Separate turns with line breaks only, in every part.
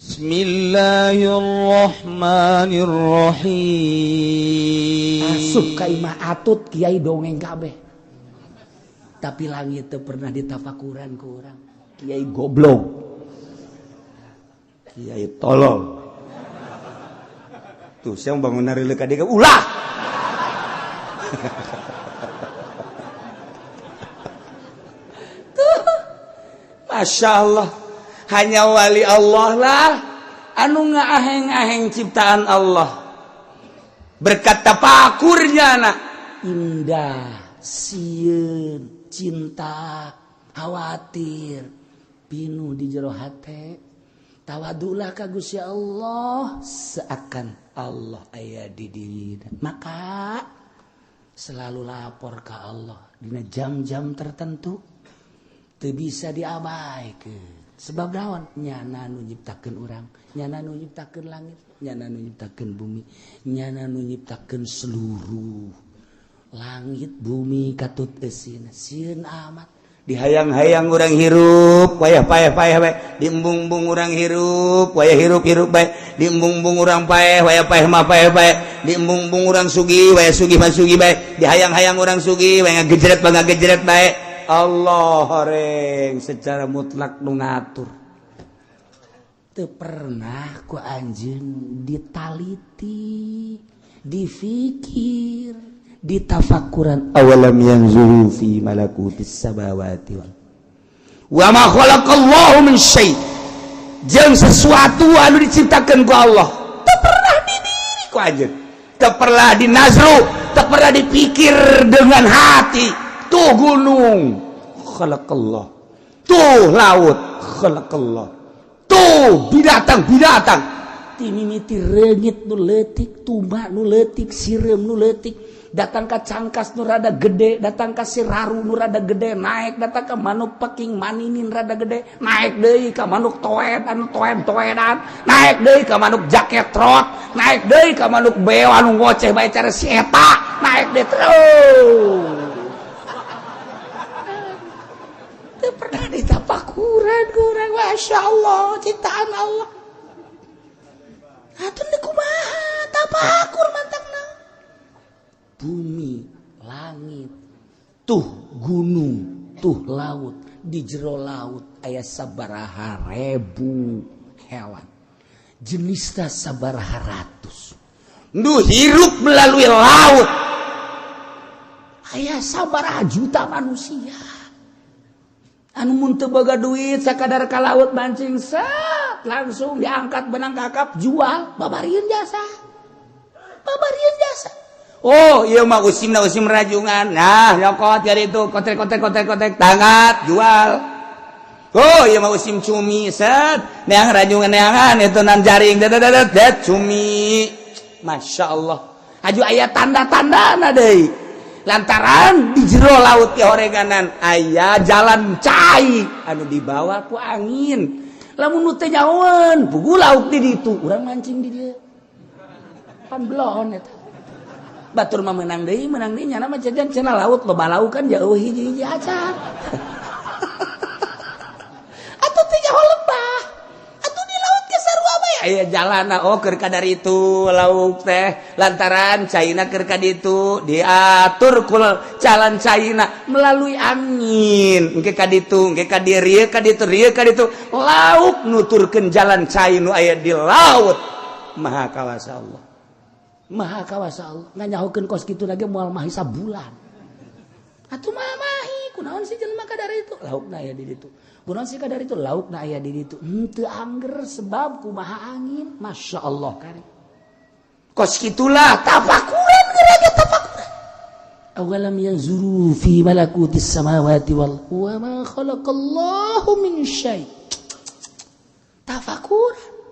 Bismillahirrahmanirrahim.
Asup ka imah atut kiai dongeng kabeh. Tapi langit teu pernah ditafakuran ku urang. Kiai goblok.
Kiai tolol. Tuh, siang bangun nari ka dia ulah. Tuh. Masya Allah. Hanya wali Allah lah anu ngaaheng-aheng ciptaan Allah. Berkat tafakurnya anak
indah, sieun, cinta, khawatir, pinuh di jero hate. Tawadulah ka Gusti Allah seakan Allah aya di dirina. Maka selalu lapor ke Allah dina jam-jam tertentu teu bisa diabaikan. Sebab naon? Nyana nu nyiptakeun urang, nyana nu nyiptakeun langit, nyana nu nyiptakeun bumi, nyana nu nyiptakeun seluruh langit bumi katut eusina. Sieun amat
dihayang-hayang urang hirup wayah paeh-paeh bae, diembung-embung urang hirup wayah hirup-hirup bae, diembung-embung urang paeh wayah paeh mah paeh bae, diembung-embung urang sugih wayah sugih mah sugih bae, dihayang-hayang urang sugih wayah ngagejret mah ngagejret bae. Allah horeng secara mutlak nu ngatur.
Teu pernah ku anjeun ditaliti, difikir, ditafakuran.
Awalam yanzuru fi malakutis samawati wal wa ma khalaqallahu min syai', jeung sesuatu anu diciptakeun ku Allah teu pernah didiri ku anjeun, teu pernah dinazru, teu pernah dipikir dengan hati. Tuh gunung khalaqallah, tuh laut khalaqallah, tuh binatang-binatang
timimiti reungit nu leutik, tuba nu leutik, sireum nu leutik, datang ka cangkas nu rada gede, datang ka siraru nu rada gede, naik datang ka manuk peking maninin rada gede, naik deui ka manuk toed anu toed-toedan, naik deui ka manuk jaket trot, naik deui ka manuk beo anu ngoceh bae cara si eta, naik deui terus. Teu pernah ditafakuran ku urang, Masya Allah ciptaan Allah. Atuh deui kumaha tafakur mantakna. Bumi, langit, tuh gunung, tuh laut, di jero laut aya sabaraha ribu hewan. Jenisna sabaraha ratus.
Nu hirup melalui laut
aya sabaraha juta manusia. Anu mun teu boga duit sakadar ka laut mancing set langsung diangkat benang kakap jual babarieun jasa. Babarieun jasa.
Oh iya mah usimna usim rajungan, nah nyokot dari itu kotek kotek kotek kotek tangat jual. Oh iya mah usim cumi set neang rajungan neangan itu nan jaring det det det cumi. Masya Allah aju aya tanda-tanda na deui lantaran di jero laut di horeganan aya jalan cai anu dibawa ku angin.
Lamun nu teu nyahoeun puguh lauk di ditu urang mancing di dieu pan belon eta. Batur mah menang deui nyana mah jajan cenah laut loba lauk kan jauh hiji-hiji acan. Atuh teu nyaho lebah. Atuh di laut ge sarua bae
aya jalana oh keur kadar itu lauk teh lantaran caina keur ka ditu diatur ku jalan caina melalui angin engke ka ditu engke ka dieu ka ditu rieu ka ditu lauk nuturkeun jalan cai nu aya di laut. Maha kawasa Allah,
Maha kawasa Allah. Nganyahokeun kos kitu lagi moal mahi sabulan. Atuh mah mahi kunaon sih jelema kadar itu laukna aya di ditu. Kunaon sih kadar itu laukna aya di ditu. Henteu angger sebab kumaha angin. Masya Allah kari.
Kos kitulah
tafakuran geura tafakuran. Awalam yanzuru fi malakutis samawati wal wa ma khalaqallahu min syai'. Tafakuran.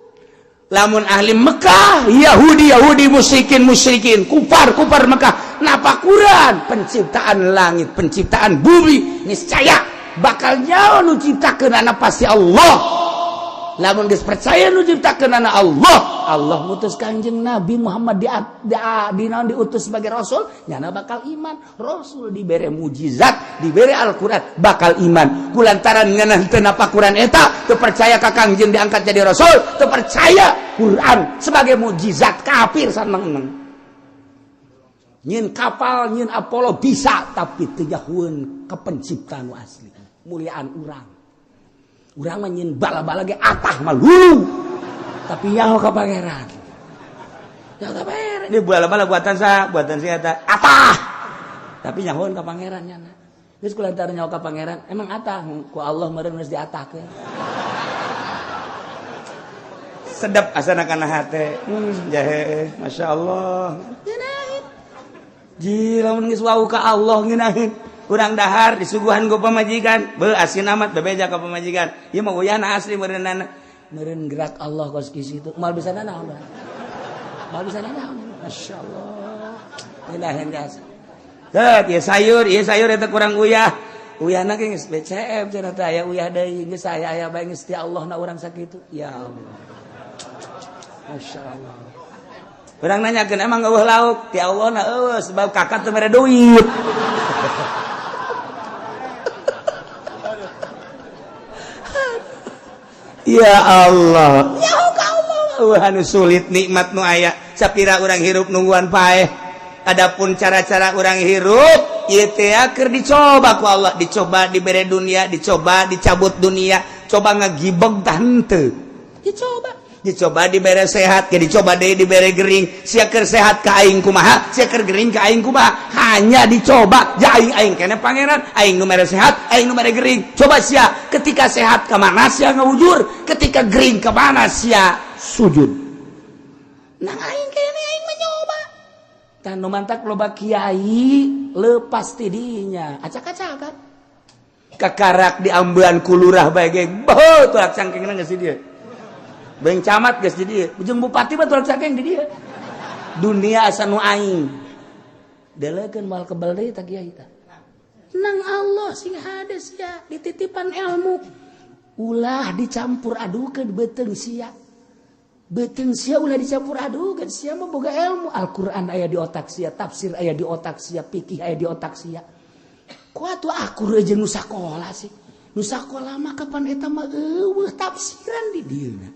Lamun ahli Mekah, Yahudi Yahudi, musyrikin musyrikin, kufar kufar Mekah napakuran penciptaan langit, penciptaan bumi, niscaya bakal nyawa nu ciptakeun anak pasti Allah.
Lamun geus percaya nu nyiptakeunana Allah, Allah mutus Kanjeng Nabi Muhammad di naon diutus sebagai rasul, nyana bakal iman. Rasul dibere mujizat, dibere Al-Qur'an, bakal iman. Kulantaran ngeunah teu napa Quran eta, teu percaya ka Kangjeng diangkat jadi rasul, teu percaya Quran sebagai mujizat, kafir saneng-eneng. Nyin kapal, nyin Apollo bisa, tapi teu nyahueun ke pencipta nu asli. Muliaan urang. Urang mah nyin bala-bala ge atah mah lulu. Tapi nyaho ka pangeran. Nyaho ka pangeran.
Ini bala-bala buatan sa, buatan si eta.
Atah. Tapi nyahoeun ka pangeran nyana. Geus kulantaran nyaho ka pangeran, emang atah ku Allah meureun geus diatahkeun.
Sedap asana kana hate. Jahe, Masya Allah.
Ngeunaheun.
Ji lamun geus wau ka Allah ngeunaheun. Urang dahar disuguhan ku pamajikan, beuh asin amat bebeja ka pamajikan. Ieu mah uyahna asli meureunana.
Meureun gerak Allah kos kieu itu. Moal bisa nanaon. Moal bisa nanaon. Masya Allah.
Ngeunaheun jasa. Teu, ieu sayur eta kurang uyah. Uyahna ge geus BCM cenah teh aya uyah deui geus aya aya bae geus ti Allah na urang sakitu.
Ya Allah. Masya Allah.
Urang nanyakeun emang eueuh lauk ti Allah na eueuh sebab kakak teu mere duit. Ya Allah. Ya Allah. Anu sulit nikmat nu aya. Sapira urang hirup nungguan paeh. Adapun cara-cara urang hirup ieu teh keur dicoba ku Allah, dicoba dibere dunia, dicoba dicabut dunia, coba ngagibeg tah henteu.
Dicoba.
Dicoba dibere sehat, ke dicoba deui dibere gering. Sia keur sehat ka aing kumaha, sia keur gering ka aing kumaha. Hanya dicoba, ja aing aing keneh pangeran, aing nu mere sehat, aing nu mere gering. Coba sia ketika sehat ka mana sia ngawujur, ketika gering ka mana sia sujud.
Nang aing keneh aing mencoba. Tah nu mantak loba kiai lepas ti dinya, acak-acakan.
Kakarak diambean ku lurah bae ge, beuh tulak cangkengna geus di dieu. Beng camat geus di dieu,
ujung bupati mah tulak cangkeng di dieu.
Dunia asa nu aing.
Delekeun moal kebel deui tah kiai tah. Nang Allah sing hade sia dititipan ilmu. Ulah dicampur adukeun beuteung sia. Beuteung sia ulah dicampur adukeun, sia mah boga ilmu. Al-Qur'an aya di otak sia, tafsir aya di otak sia, fikih aya di otak sia. Ku atuh akur jeung nu sakola sih. Nu sakola mah kapan eta mah eueuh tafsiran di dieuna.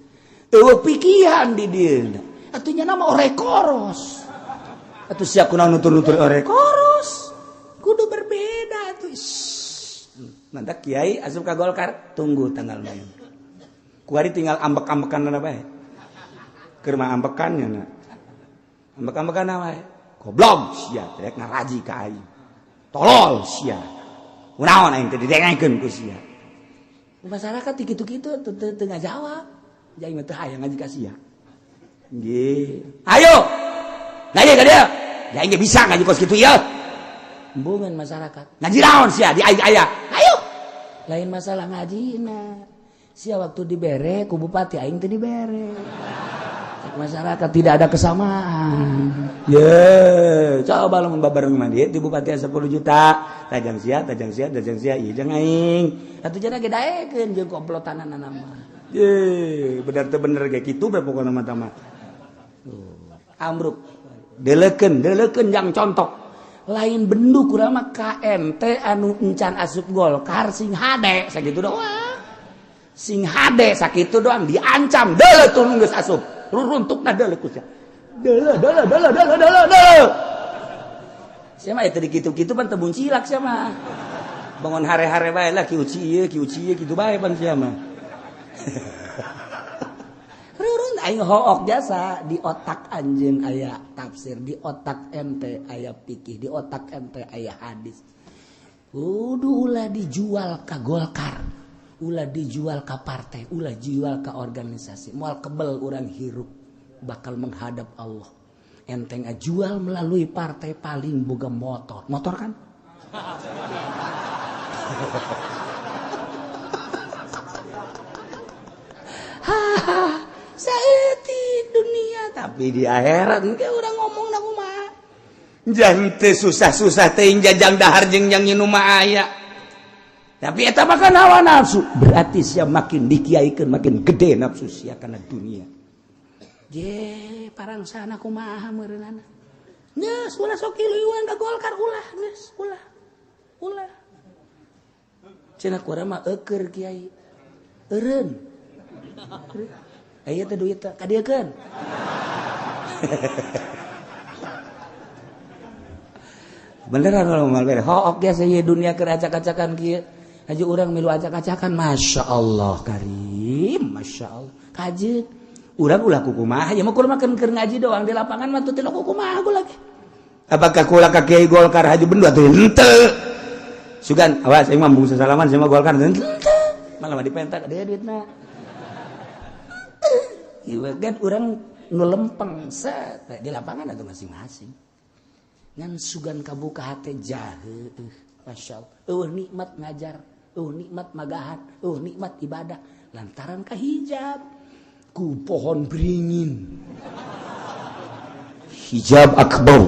Eueuh pikihan di dieuna. Atuh nya nama orekoros.
Atuh sia kunaon nutur-nutur orek.
Koros. Kudu berbeda atuh.
Mantak kiai asup ka Golkar, tunggu tanggal main. Kuari tinggal ambek-ambekan bae. Keur mah ambekan nya. Ambek-ambekan wae. Goblok sia rek ngaraji ka aing. Tolol sia. Kunaon aing teh didengekeun ku sia.
Masyarakat kitu-kitu teu teu ngajawab. Jadi mah teu hayang ngaji ka sia.
Nggih. Ayo. Ngaji ka dieu. Ya aing ge bisa ngaji kos kitu ieu.
Embungan masyarakat.
Ngaji naon sia di aing aya.
Ayo. Lain masalah ngajina. Sia waktu dibere ku bupati aing teu dibere. Masyarakat tidak ada kesamaan.
Ye, coba lamun babareng mah di bupati 10 juta, tajang sia, tajang sia, tajang sia, ieu jeung aing.
Atuh jana ge daekeun jeung komplotanana mah.
Ye, bener teu bener ge kitu bae pokona mah tah mah.
Amruk.
Deleukeun, deleukeun jang contok.
Lain bendu kurang mah KMT anu encan asup Golkar sing hade sakitu doang. Sing hade sakitu doang diancam deuleu tuh geus asup.
Ruruntukna deuleu ku sia. Deuleu deuleu deuleu deuleu deuleu deuleu. Sia mah eta dikitu-kitu pan teu muncilak sia mah. Bangun hare-hare bae lah ki uci ieu ki uci ieu kitu bae pan sia mah.
Rurun aing hook jasa di otak anjeun aya tafsir, di otak ente aya fikih, di otak ente aya hadis. Kudu ulah dijual ka Golkar, ulah dijual ka partai, ulah jual ka organisasi. Moal kebel urang hirup bakal menghadap Allah. Ente ngajual melalui partai paling boga motor. Motor kan? Hahaha, saeutik dunia
tapi di akhirat
engke urang ngomong na kumaha.
Jang teu susah-susah teuing jajang dahar jeung jang nginum mah aya. Tapi eta mah kan hawa nafsu, berarti sia makin dikiaikeun makin gede nafsu sia kana dunia. Je parang sana kumaha meureunana. Geus ulah sok iluan ka Golkar, ulah, geus ulah. Ulah. Cenah kurang mah eueur kiai. Eureun. Aya teh duit teh kadieukeun. Beneran kalau mal bere. Hook biasa ye dunia keur acak-acakan kieu. Haji urang milu acak-acakan, Masya Allah karim, Masya Allah. Kajeun urang ulah kukumaha, ya mah kurang makan keur ngaji doang di lapangan mah teu kukumaha gua lagi. Apakah kula ka Kiai Golkar haju bendu atuh henteu? Sugan awas aing mah bungsu salaman sama Golkar henteu. Malah mah dipentak dia duitna. Ieu kan urang nu lempeng set di lapangan atuh masing-masing. Ngan sugan kabuka hate jahe, Masya Allah. Eueuh nikmat ngajar, eueuh nikmat magahan, eueuh nikmat ibadah lantaran kahijab ku pohon beringin. Hijab akbar.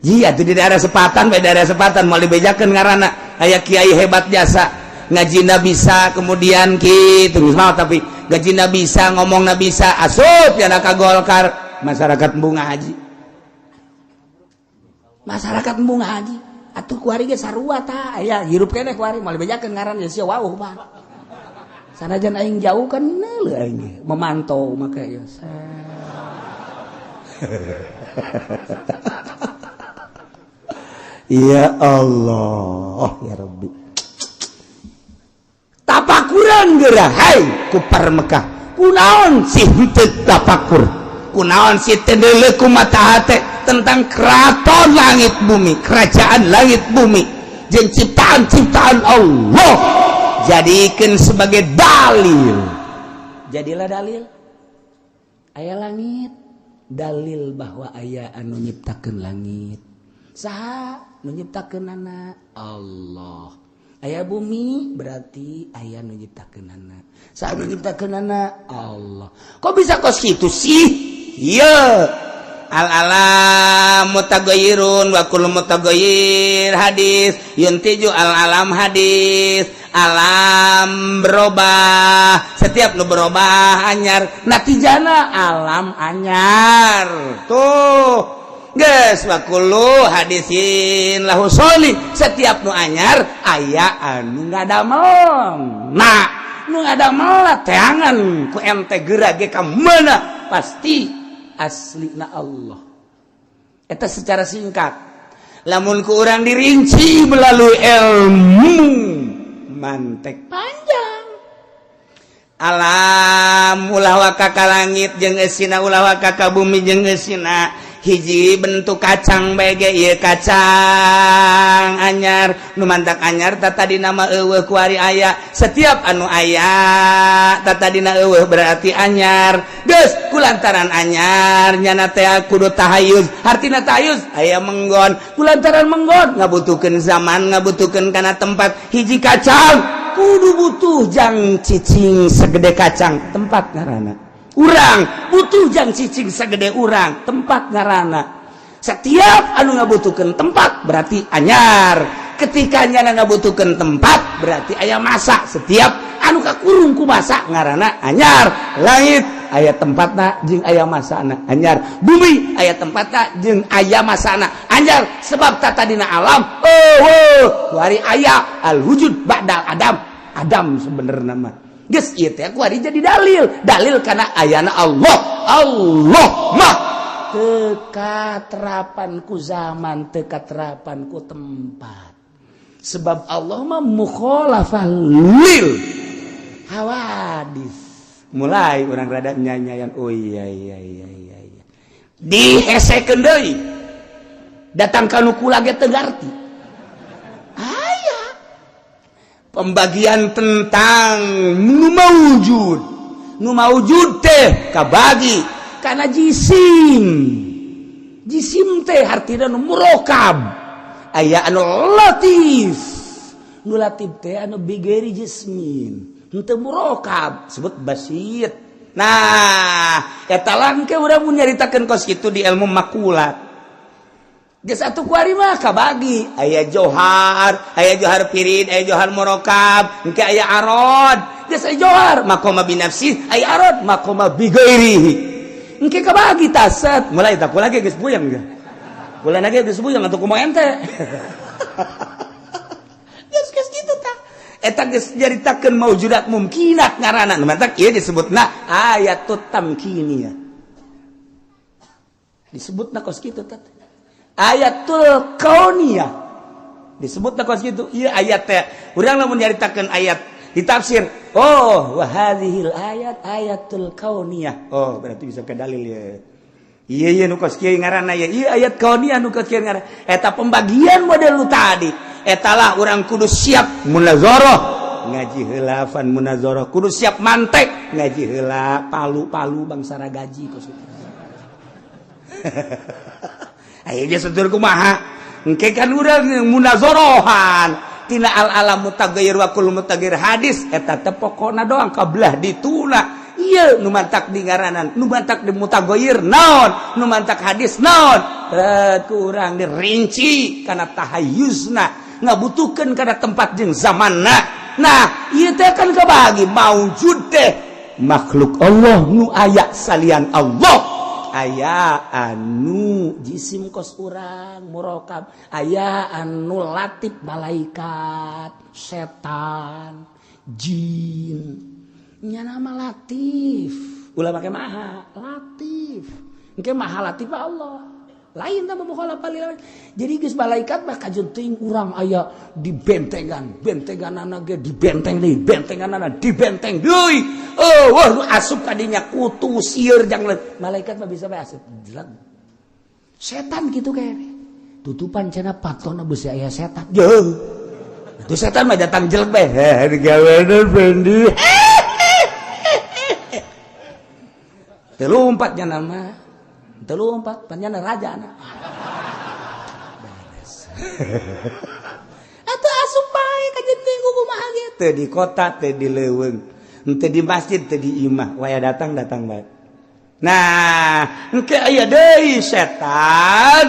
Iya tuh di daerah Sepatan, di daerah Sepatan mau dibejakeun ngaranna aya kiai hebat jasa ngajina bisa, kemudian kitu geus mah tapi ngajina bisa, ngomongna bisa, asup ya ka Golkar. Masyarakat embung ngaji, masyarakat embung ngaji atuh kuari ge sarua tah aya hirup keneh kuari moal dibejakeun ngaran ya sia wauh mah. Sanajan aing jauh kan neuleuh aing ge memantau maka ya. Ya Allah ya Rabbi. Tapakuran geura hai kupar Mekah. Kunaon sih henteu tapakur? Kunaon si teu ku mata hate tentang keraton langit bumi, kerajaan langit bumi jeung ciptaan-ciptaan Allah, jadikan sebagai dalil. Jadilah dalil aya langit, dalil bahwa aya anu nyiptakeun langit. Saha nu nyiptakeunana? Allah. Aya bumi berarti aya nu nyiptakeunana. Saha nu nyiptakeunana? Allah. Kok bisa kos kitu sih? Iya, al alam mutaghayyirun wa kullu mutaghayyir hadis yuntiju al alam hadis alam berubah, setiap nu berubah anyar, natijana alam anyar tuh geus. Wa kullu hadisin lahu soli, setiap nu anyar aya anu ngadamel. Nah nu ngadamel teangan ku ente geura ge ka mana pasti aslina Allah. Eta secara singkat. Lamun ku urang dirinci melalui ilmu mantek panjang. Alam ulah waka ka langit jeung eusina, ulah waka ka bumi jeung eusina. Hiji bentuk kacang bae ge ieu kacang anyar, nu mantak anyar tata dina mah eueuh kuari aya. Setiap anu aya tata dina eueuh berarti anyar. Geus kulantaran anyar nyana teh kudu tahayuz, hartina tahayuz aya menggon, kulantaran menggon ngabutuhkeun zaman, ngabutuhkeun kana tempat. Hiji kacang kudu butuh jang cicing segede kacang, tempat ngaranna. Urang butuh jang cicing segede urang, tempat ngaranna. Setiap anu ngabutuhkeun tempat berarti anyar. Ketika nyana ngabutuhkeun tempat berarti aya masa. Setiap anu kakurung ku masa ngaranna anyar. Langit aya tempatna jeung aya masana, anyar. Bumi aya tempatna jeung aya masana, anyar. Sebab tata dina alam oh kuari aya al wujud ba'dal adam. Adam sebenarnya mah geus ieu teh kuari jadi dalil, dalil karena ayana Allah. Allah mah teu katerapan ku zaman, teu katerapan ku tempat, sebab Allah mah mukhalafah lil hawadis. Mulai orang rada nyanyian, oh iya iya iya iya iya, dihesekeun deui datang ka nu kula ge teu ngarti. Aya pembagian tentang nu maujud, nu maujud teh kabagi karena jisim. Jisim teh hartina nu murokab, aya anu latif. Nu latif teh anu bigeri jismin, henteu murokab, sebut basit. Nah, eta langke urang mun nyaritakeun kos kitu di ilmu makulat. Geus atuh kuari mah kabagi aya johar pirid, aya johar murokab, engke aya arod. Geus aya johar maqama bi nafsi, aya arod maqama bi ghairihi. Engke kabagi taset, mulai tak kula ge geus puyeng ge. Kula ge geus puyeng atuh kumaha ente. Geus geus kitu tah. Eta geus nyaritakeun maujudat mumkinat ngaranna. Nu mantak ieu disebutna ayatut tamkiniyah. Disebutna kos kitu tah. Ayatul kauniyah. Disebutna kos kitu. Ieu ayat teh. Urang lamun nyaritakeun ayat ditafsir, oh wa hadhil ayat ayatul kauniyah. Oh, berarti bisa ke dalil ya. Iya iya nu kos kieu ngaranna ya. Ieu ayat kauniyah nu kos kieu ngaranna. Eta pembagian model nu tadi. Etalah urang kudu siap munazarah ngaji heula fan munazarah kudu siap mantek ngaji heula palu-palu bangsa ragaji kos kitu. Ayo dia setur kumaha engke kan urang munazarahan tina al alam mutaghayyir wa kullu mutaghayyir hadis eta teh pokona doang kabelah dituna ieu nu mantak di ngaranan nu mantak di mutaghayyir naon nu mantak hadis naon ku urang dirinci kana tahayyuzna ngabutuhkeun kana tempat jeung zamanna. Nah ieu teh kan kabagi maujud teh makhluk Allah nu aya salian Allah, aya anu jisim kos urang murokab, aya anu latif malaikat, setan, jin, nya nama latif ulah make maha latif engke maha latif Allah lain tah mukhalafah lil. Jadi geus malaikat mah kajeun teuing urang aya di bentengan, bentenganana ge di benteng deui, bentenganana di benteng deui. Oh, wah nu asup kadinya kutu sieur jang malaikat mah bisa bae asup jelek. Setan kitu kene. Tutupan cenah patona beusi aya setan. Jeuh. Itu setan mah datang jelek bae. Heh, digawean Fendi. Teu lompatnya nama. Teu lompat, panjana raja na. Beres. Atuh asup bae ka teuing kumaha ge. Teu di kota, teu di leuweung. Teu di masjid, teu di imah. Waya datang datang bae. Nah, engke aya deui setan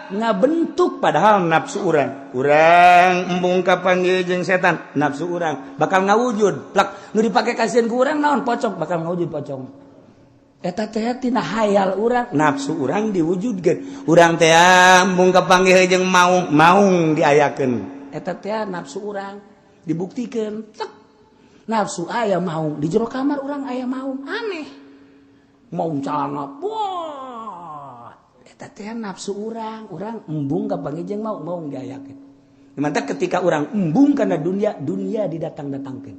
ngabentuk padahal nafsu urang. Urang embung kapanggih jeung setan, nafsu urang bakal ngawujud. Plak nu dipake kasihan ku urang naon pocong, bakal ngawujud pocong. Eta teh tina hayal urang, nafsu urang diwujudkeun. Urang teh embung kapanggih jeung maung, maung diayakeun. Eta teh nafsu urang dibuktikeun. Tek. Nafsu aya maung di jero kamar urang aya maung aneh. Maung calana. Wah. Eta teh nafsu urang, urang embung kapanggih jeung maung, maung diayakeun. Mantap ketika urang embung kana dunia, dunia didatang-datangkeun.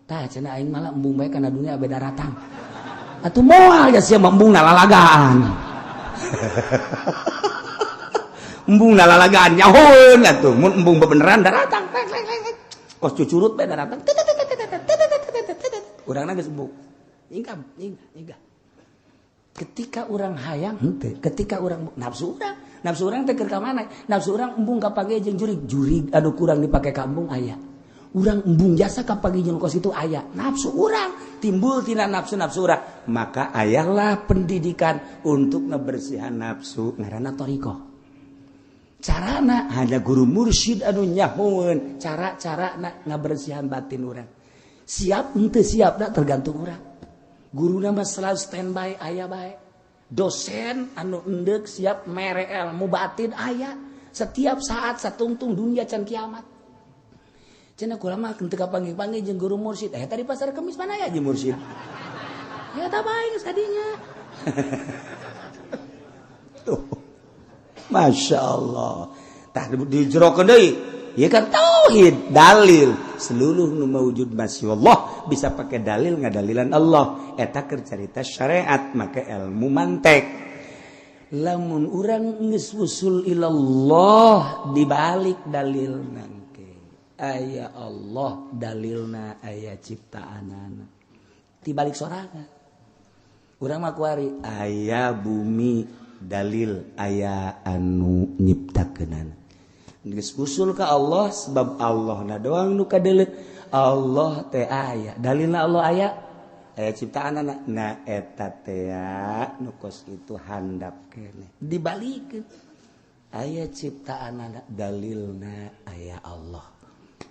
Tah cenah aing malah embung bae kana dunia beda ratang. Atuh moal ya sia embung nalalagaan. Embung nalalagaan nyahoeun atuh mun embung bebeneran daratang. Kos cucurut bae daratang. Urangna geus embung. Nyingkam, nyingkah. Ketika urang hayang henteu, ketika urang nafsu urang teh keur ka mana? Nafsu urang embung kapanggih jeung jurig, jurig anu kurang dipake ka embung aya. Urang embung jasa kapanggih jeung kos itu aya. Nafsu urang timbul tina nafsu-nafsu urang, maka ayalah pendidikan untuk ngebersihan nafsu ngaranna thariqah. Carana hanya guru mursyid anu nyahoeun cara-cara ngabersihan batin urang. Siap henteu siap da tergantung urang. Guruna mah selalu standby aya bae. Dosen anu endek siap mere ilmu batin aya setiap saat satungtung dunia can kiamat. Cenah kula mah teu kapanggih-panggih jeung guru mursyid. Eh tadi pasar Kemis mana ya jeung mursyid? Ya tak bae geus kadinya. Tuh. Masya Allah. Tah dijerokeun deui. Ieu kan tauhid, dalil. Seluruh nu maujud masya Allah bisa pakai dalil ngadalilan Allah. Eta keur carita syariat make ilmu mantek. Lamun urang geus usul ilallah dibalik dalil nangke. Aya Allah dalilna aya ciptaanana. Tibalik sorangan. Urang mah kuari aya bumi dalil aya anu nyiptakeunana. Geus usul ka Allah sebab Allah na doang nu kadeuleu. Allah teh aya dalilna Allah aya aya ciptaanana. Nah eta teh nu kos itu handap keneh dibalikeun.
Aya ciptaan dalilna aya Allah.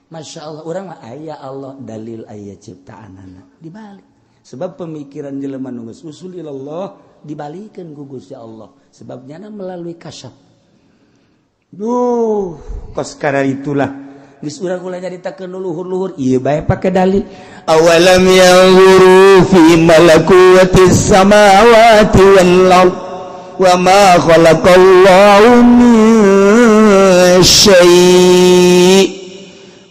Masya Allah, urang mah aya Allah dalil aya ciptaan dibalik. Sebab pemikiran jelema nu geus usul ilallah dibalikeun ku Gusti Allah. Sebab nyana melalui kasyaf. Duh, kos itulah geus urang ulah nyaritakeun luhur-luhur ieu bae pake dalil.
Awalam yanzuru fi malakutis samawati wal ard wa ma khalaqallahu min syai'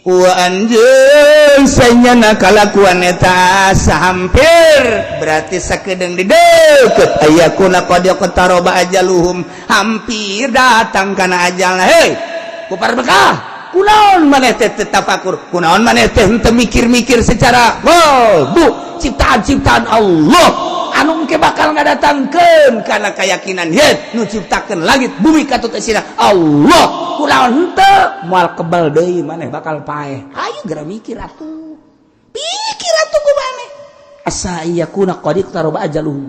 wa anjeun sanyana kalakuan eta sahampir berarti sakedeung di deukeut ayakuna qad yaqtaraba ajaluhum, hampir datang kana ajalna. Hei kufar Mekah, kunaon maneh teh tafakur, kunaon maneh teh henteu mikir-mikir secara wow bu ciptaan-ciptaan Allah anu engke bakal ngadatangkeun kana keyakinan ye nu ciptakeun langit bumi katut eusina Allah, kunaon henteu moal kebal deui maneh bakal paeh.
Ayo geura mikir atuh, pikir atuh ku maneh. Asa yakuna qad iqtaraba ajaluhum,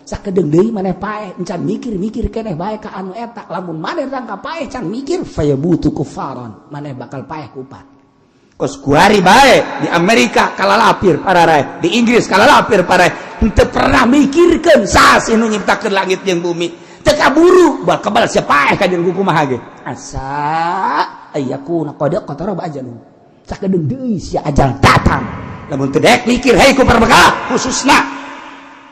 sakedeung deui maneh paeh, encan mikir-mikir keneh bae ka anu eta. Lamun maneh rangka paeh can mikir, fayamutu kufaran, maneh bakal paeh kufar.
Kos kuari bae di Amerika kalalapir pararai, di Inggris kalalapir pararai, henteu pernah mikirkeun saha sih nu nyiptakeun langit jeung bumi. Teu kaburu bakal kebal sia paeh ka jeung kumaha ge.
Asa ayakuna qad iqtaraba ajaluhum, sakedeung deui sia ajal datang.
Lamun teu daek mikir, hei kufar Mekah khususna,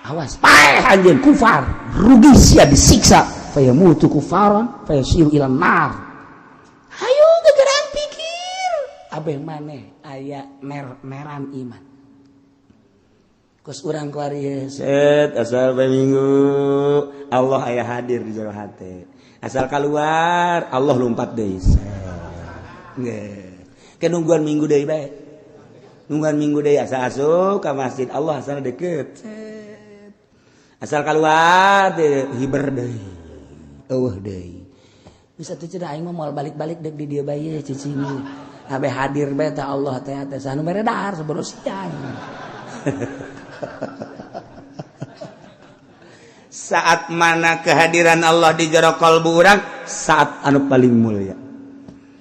awas paeh anjeun kufar, rugi sia disiksa. Fayamutu kufaran fayasiru ila nar. Ayo gegeran pikir abeh maneh aya mer-meran iman kos urang kuari.
Set asal bae minggu Allah aya hadir di jero hate, asal keluar Allah lompat deui. Nggih ke nungguan minggu deui bae, nungguan minggu deui, asal asup ka masjid Allah asal deket. Set asal keluar teh hiber deui, eueuh deui.
Bisa tuh cenah, aing mah moal balik-balik dek di dieu bae cicing, abe hadir bae teh Allah teh teh anu mere dahar seboro sia.
Saat mana kehadiran Allah di jero kalbu urang, saat anu paling mulia.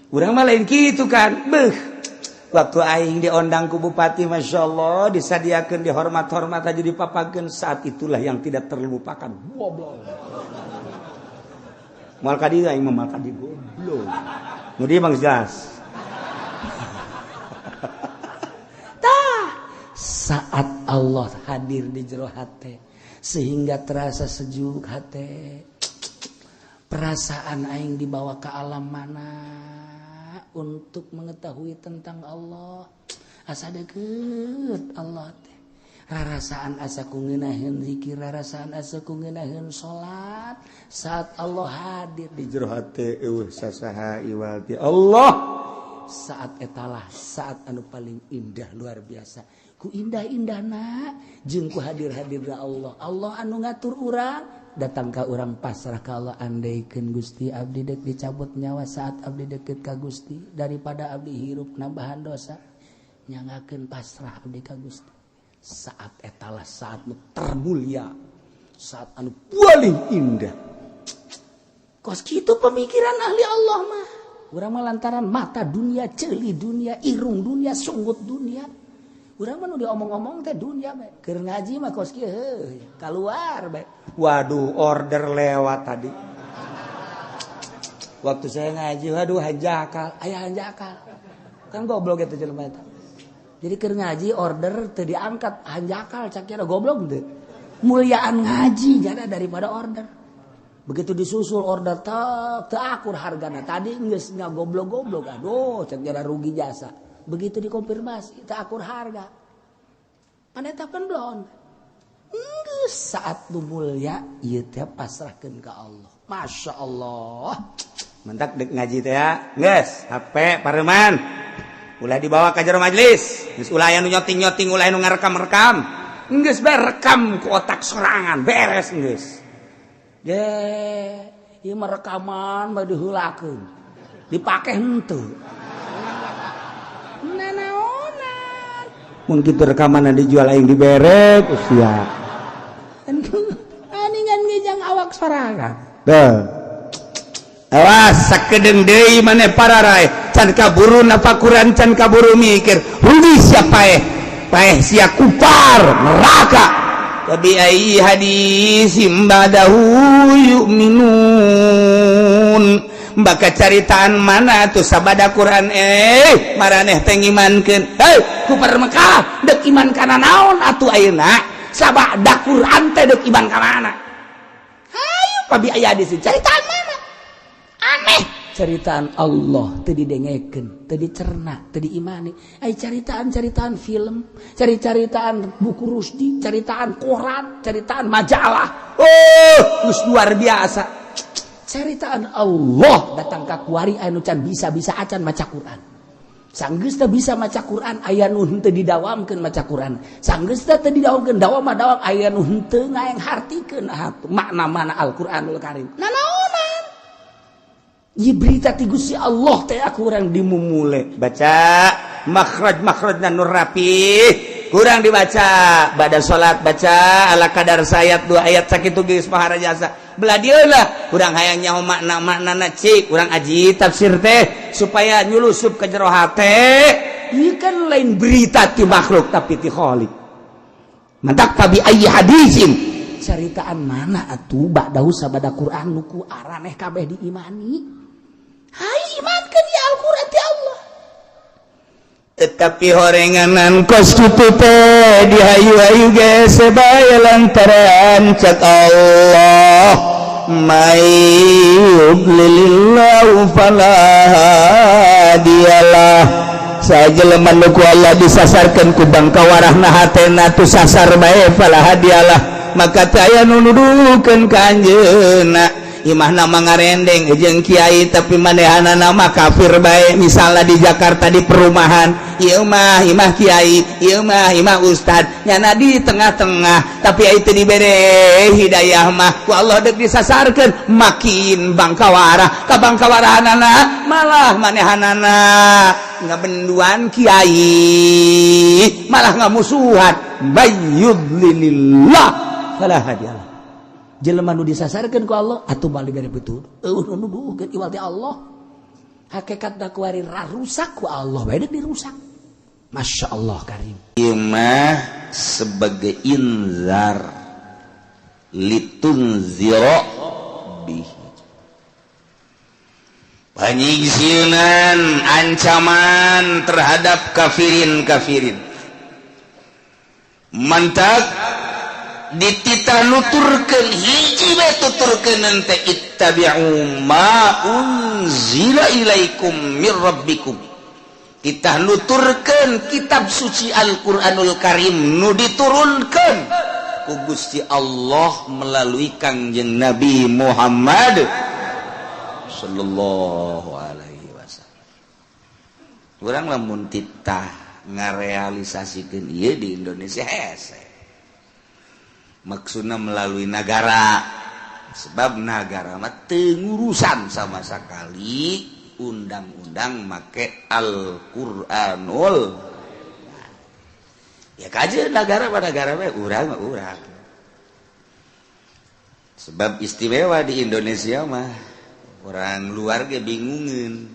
Urang mah lain kitu kan. Beuh, waktu aing diondang ku bupati, Masya Allah, disadiakeun, dihormat-hormat aja, dipapakeun, saat itulah yang tidak terlupakan. Goblok, moal ka dieu aing mah, moal ka dieu, goblok. Nu dieu mah jelas.
Tah, saat Allah hadir di jero hate sehingga terasa sejuk hate, perasaan aing dibawa ke alam mana untuk mengetahui tentang Allah, asa deket Allah teh, rarasaan asa ku ngeunaheun zikir, rarasaan asa ku ngeunaheun salat saat Allah hadir
di jero hate, eueuh sasaha iwal ti Allah.
Saat etalah saat anu paling indah, luar biasa ku indah-indahna jeung ku hadir-hadirna Allah. Allah anu ngatur urang datang ka urang, pasrah ka Allah. Andaikeun Gusti abdi dek dicabut nyawa saat abdi deket ka Gusti daripada abdi hirup nambahan dosa, nyangakeun pasrah abdi ka Gusti. Saat etalah saat nu termulia, saat anu paling indah. Kos kitu pemikiran ahli Allah mah. Urang mah lantaran mata dunia, ceuli dunia, irung dunia, sunggut dunia. Urang mah nu diomong-omong teh dunia bae. Keur ngaji mah kos kieu heuh, keluar bae.
Waduh, order lewat tadi waktu saya ngaji, waduh, hanjakal
aya hanjakal. Kan goblok eta jelema eta. Jadi keur ngaji order teu diangkat, hanjakal cak kira, goblok teu. Muliaan ngaji jada daripada order. Begitu disusul order tek, teu akur hargana. Tadi geus ngagoblok-goblok, aduh, cak kira rugi jasa. Begitu dikonfirmasi teu akur harga. Pan eta pan belon. Geus saat nu mulia ieu teh pasrahkeun ka Allah. Masya Allah.
Mentak dek ngaji teh ya geus HP pareman, ulah dibawa ka jero majelis. Geus ulah aya nu nyoting-nyoting, ulah anu ngarekam-rekam. Geus bae rekam ku otak sorangan, beres geus.
Ye, ieu mah rekaman mah diheulakeun. Dipake henteu. Nanaonan.
Mun kitu rekaman dijual aing dibere ku sia.
Aningan ngejang awak sorangan.
Tuh. Awas, sakedeng deui maneh pararai, can kaburu napakuran, can kaburu mikir, rugi sia, paeh, paeh sia, kupar neraka. Fabi ayyi hadisin ba'dahu yu'minun? Baka caritaan mana tuh sabada Quran maraneh teh ngimankeun? Hei, kupar Mekah, dek iman kana naon atuh ayeuna? Sabada Quran teh dek iman ka mana? Hayu, fabi ayyi hadisin, caritaan mana? Aneh,
ceritaan Allah teu didengekeun, teu dicerna, teu diimani. Ai caritaan-caritaan film, cari-caritaan buku Rusdi, caritaan koran, caritaan majalah,
oh, geus luar biasa.
Caritaan Allah datang ka kuari, anu can bisa-bisa acan maca Quran. Sanggeus teu bisa maca Quran, aya nu henteu didawamkeun maca Quran. Sanggeus teu didawamkeun, dawam mah dawam, aya nu henteu ngaeng hartikeun makna mana Al-Qur'anul Karim. Nanaonan? Ieu berita ti Gusti Allah teh aku urang
dimumule baca makhraj, makhrajna nu rapi kurang dibaca. Pada salat baca ala kadar sayat, dua ayat, sakitu geus maharajasa. Belah dieu lah urang hayang nyaho makna maknana, cik urang aji tafsir teh supaya nyulusup ke jero hate.
Ieu kan lain berita ti makhluk, tapi ti Khaliq.
Mantak fabi ayyi hadisin,
caritaan mana atuh ba'dahu sabada Quran nu ku araneh kabeh diimani? Hai, imankeun ya Al-Quran ti Allah.
Tetapi horenganan kos kitu teh dihayu-hayu ge sebaya lantaran cak Allah, may yudlilillahu fala hadiyalah. Sajelema nu ku Allah disasarkeun ku bangkawarahna hatena tu sasar bae, fala hadiyalah, maka teu aya nu nuduhkeun ka anjeunna. Imahna mangarendeng jeung kiai, tapi manehanana mah kafir bae. Misalnya di Jakarta, di perumahan ieu mah imah kiai, ieu mah imah ustad, nyana di tengah-tengah, tapi itu dibere hidayah mah ku Allah, dek disasarkeun makin bangkawara ka bangkawarahanana, malah manehanana ngabenduan kiai, malah ngamusuhan. Bayyudlilillah fala hadiyalah.
Jelema nu disasarkeun ku Allah atuh balik dari betul, eueuh nu nuduhkeun iwal ti Allah. Hakikat da kuari rusak ku Allah bae dirusak. Masya Allah Karim.
Ieu mah sebagai inzar, litunzira bihi, panyingsieunan, ancaman terhadap kafirin kafirin. Mantak dititah nuturkeun hiji bae, tuturkeun teh ittabi'u ma unzila ilaikum mir rabbikum. Kita nuturkeun kitab suci Al-Qur'anul Karim nu diturunkeun ku Gusti Allah melalui Kangjeng Nabi Muhammad sallallahu alaihi wasallam. Urang lamun titah ngarealisasikeun ieu di Indonesia hese, maksudnya melalui negara, sebab negara mah teu ngurusan sama sekali undang-undang make Al-Qur'anul. Ya kaji negara pada negara we, urang mah urang, sebab istimewa di Indonesia mah orang luar ge bingungeun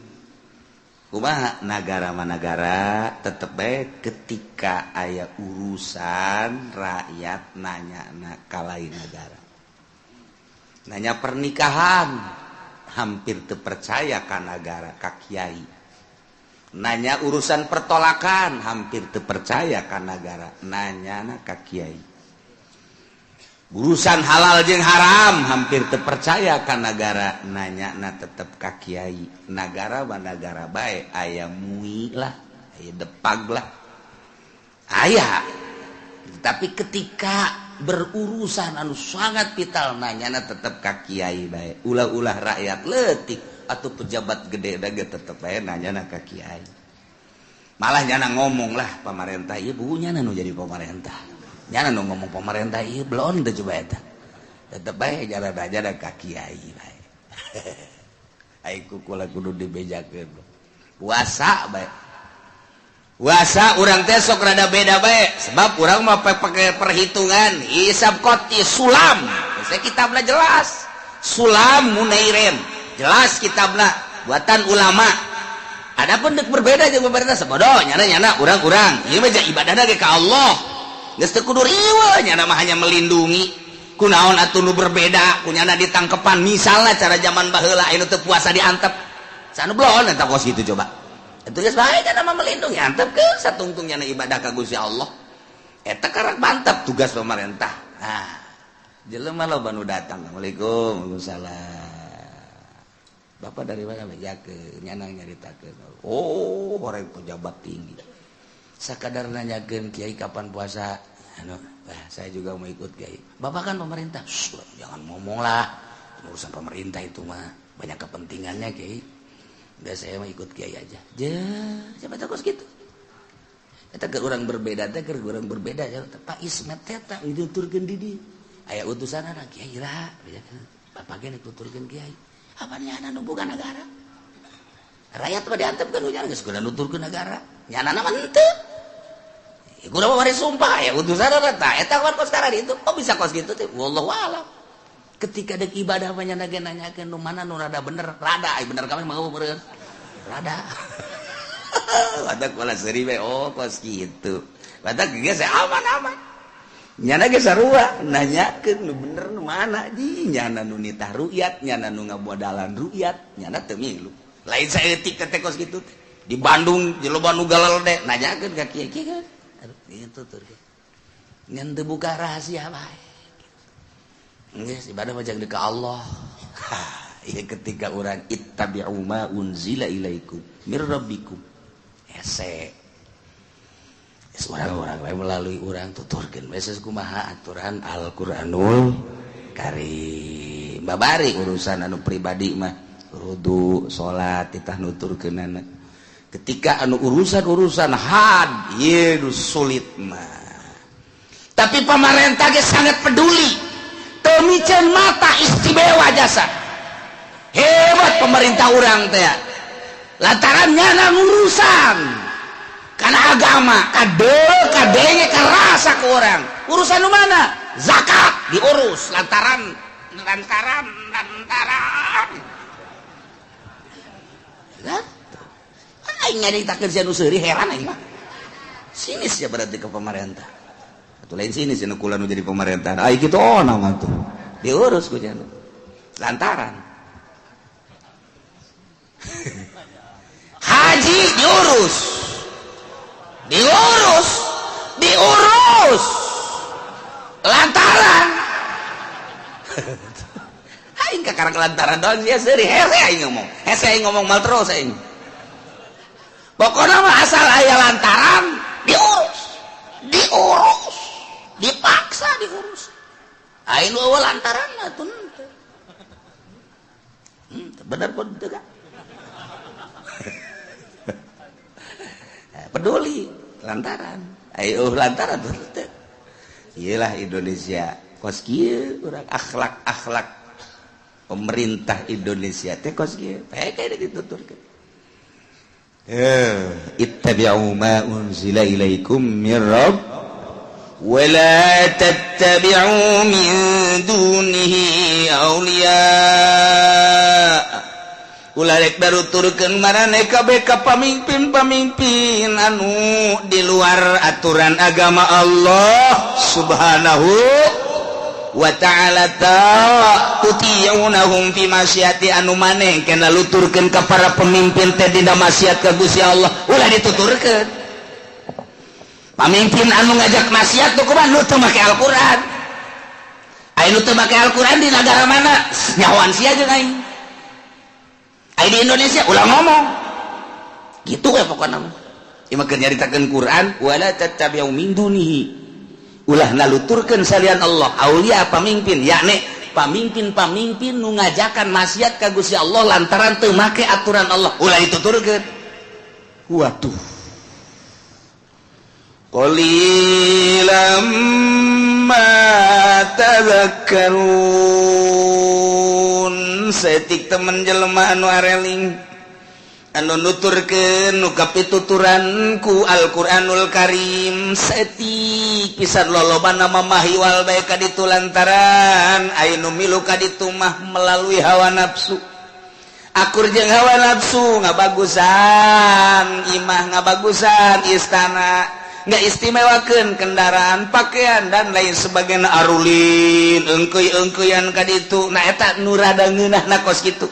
kumaha nagara mah nagara. Tetep bae ketika aya urusan rakyat nanya na kalai negara, nanya pernikahan hampir terpercaya ka negara, ka kiai. Nanya urusan pertolakan hampir terpercaya ka negara, nanya na ka kiai. Urusan halal jeung haram hampir terpercaya ka negara, nanya na tetep ka kiai. Nagara mah nagara bae, aya MUI lah, aya Depag lah, aya. Tapi ketika berurusan anu sangat vital, nanya na tetep ka kiai bae. Ulah-ulah rakyat letik atau pejabat gede dage, tetep bae nanya na ka kiai. Malah nyana ngomong lah pemerintah ieu, bukunya nu jadi pemerintah nyana nu ngomong pemerintah ieu belum teu, coba eta tetep bae jalan aja da ka kiai bae. Ai kukula kudu dibejakeun puasa bae. Puasa urang teh sok rada beda bae, sebab urang mah pakai perhitungan hisab qot'i sulam. Saya kitabna jelas sulam munairen. Jelas kitabna buatan ulama. Adapun dek berbeda jeung pemerintah, sebodoh nyana nyana urang-urang. Ieu mah ibadahna ge ka Allah. Geus teu kudu riweuh, nyana mah hanya melindungi. Kunaon atuh nu berbeda kunyana ditangkepan? Misalnya cara zaman baheula anu teu puasa diantep. Sanu belon eta kos gitu coba. Itu geus bae, nyana mah melindungi, antep ke satungtung nyana ibadah ka Gusti Allah. Eta karak mantap tugas pemerintah. Nah, jelema loba nu datang. "Assalamualaikum." "Waalaikumsalam." "Bapak dari mana?" Bejakeun nyana, nyaritakeun. Oh, orang pejabat tinggi. Sakadar nanyakeun, "Kiai, kapan puasa?" Anu, "Wah, saya juga mau ikut, Kiai." "Bapak kan pemerintah." "Jangan ngomong lah, urusan pemerintah itu mah banyak kepentingannya, Kiai. Udah, saya mau ikut Kiai aja." Je, siapa tahu gitu. Eta keur urang berbeda teh, keur urang berbeda ya. Pak Ismet teh tak dituturkeun di dieu. Aya utusan anak Kiai lah. Bapak ge dituturkeun Kiai. Apa nyana nu boga negara? Rakyat mah diantepkeun, hujan geus kudu nuturkeun negara. Nyana mah henteu. Ya, kudu mah sumpah ya utusan tah eta kan kos sekarang itu. Oh, bisa kos gitu teh. Wallahu a'lam. Ketika dek ibadah mah nyana ge nanyakeun nu mana nu rada bener, rada ai bener kami mau meureun. Rada. Rada kula seuri we, oh kos kitu. Rada geus aman-aman. Nyana ge sarua nanyakeun nu bener nu mana di nyana nu nitah rukyat, nyana nu ngamodalan rukyat, nyana teu milu. Lain saeutik teh kos kitu teh. Di Bandung loba nu galal deh nanyakeun ka kieu kieu kan. Aduh, itu tuh. Ngan teu buka rahasia bae. Geus ibadah mah jangan ka Allah. Ieu ketika urang ittabi'u ma unzila ilaikum mir rabbikum. Hese. Orang-orang lain melalui orang tuturkeun we kumaha aturan Al-Qur'anul Karim. Babari urusan anu pribadi mah wudu, salat, titah nuturkeunana. Ketika anu urusan-urusan had ieu nu sulit mah. Tapi pemerintah ge sangat peduli. Teu miceun mata, istimewa jasa. Hebat pemerintah urang teh. Lantaran nyana urusan karena agama kade kadenge kerasa ke orang urusan mana zakat diurus lantaran lantaran lantaran aing nyaritakeun sia nu seuri, heran aing mah. Sinis ya berarti ke pemerintah atau lain sinis ya nu kula nu jadi pemerintah ai kitu. Oh, nama tuh diurus ku nya lantaran haji diurus, diurus, diurus lantaran aing kakarang lantaran doang sia seuri. Hese aing ngomong, hese aing ngomong mal terus aing. Pokoknya mah asal aya lantaran diurus, diurus, dipaksa diurus. Aing nu eueuh lantaran mah tuh henteu. Bener pun teu kan? Peduli lantaran ayo lantaran teu. Iyalah Indonesia kos kieu urang, akhlak-akhlak pemerintah Indonesia teh kos kieu bae kayak dituturkeun. Ittabi'u ma unzila ilaikum mir rabb wa la tattabi'u min dunihi awliya. Ulah rek baruturkeun maraneh kabeh ka pamimpin-pamimpin anu di luar aturan agama Allah Subhanahu wa ta'ala. Ta tuti'unahum fi maksiati, anu maneh kena luturkeun ka para pemimpin teh dina maksiat ka Gusti Allah, ulah dituturkeun. Pamimpin anu ngajak maksiat tuh kumaha? Nu teu make Al-Qur'an. Aya nu teu make Al-Qur'an di negara mana, nyahoan sia jeung aing. Aya di Indonesia ulah ngomong gitu ya. Pokoknya mah ieu mah keur nyaritakeun Quran, wala tattabi'u min dunihi, ulah naluturkeun salian Allah, aulia, pamimpin, yakni pamimpin-pamimpin nu ngajakan maksiat ka Gusti Allah lantaran teu make aturan Allah, ulah dituturkeun. Waduh, qalilan ma tadhakkarun. Saeutik temen jelema anu areling, anu nuturkeun nu kapituturan ku Al-Qur'anul Karim. Saeutik pisan, lolobana mahiwal bae ka ditu lantaran aya nu milu ka ditu mah melalui hawa nafsu. Akur jeung hawa nafsu, ngabagusan imah, ngabagusan istana, nggak istimewakan kendaraan, pakaian, dan lain sebagainya, arulin engkeuy-engkeuyan ka ditu. Nah, eta nu rada ngeunah na kos kitu,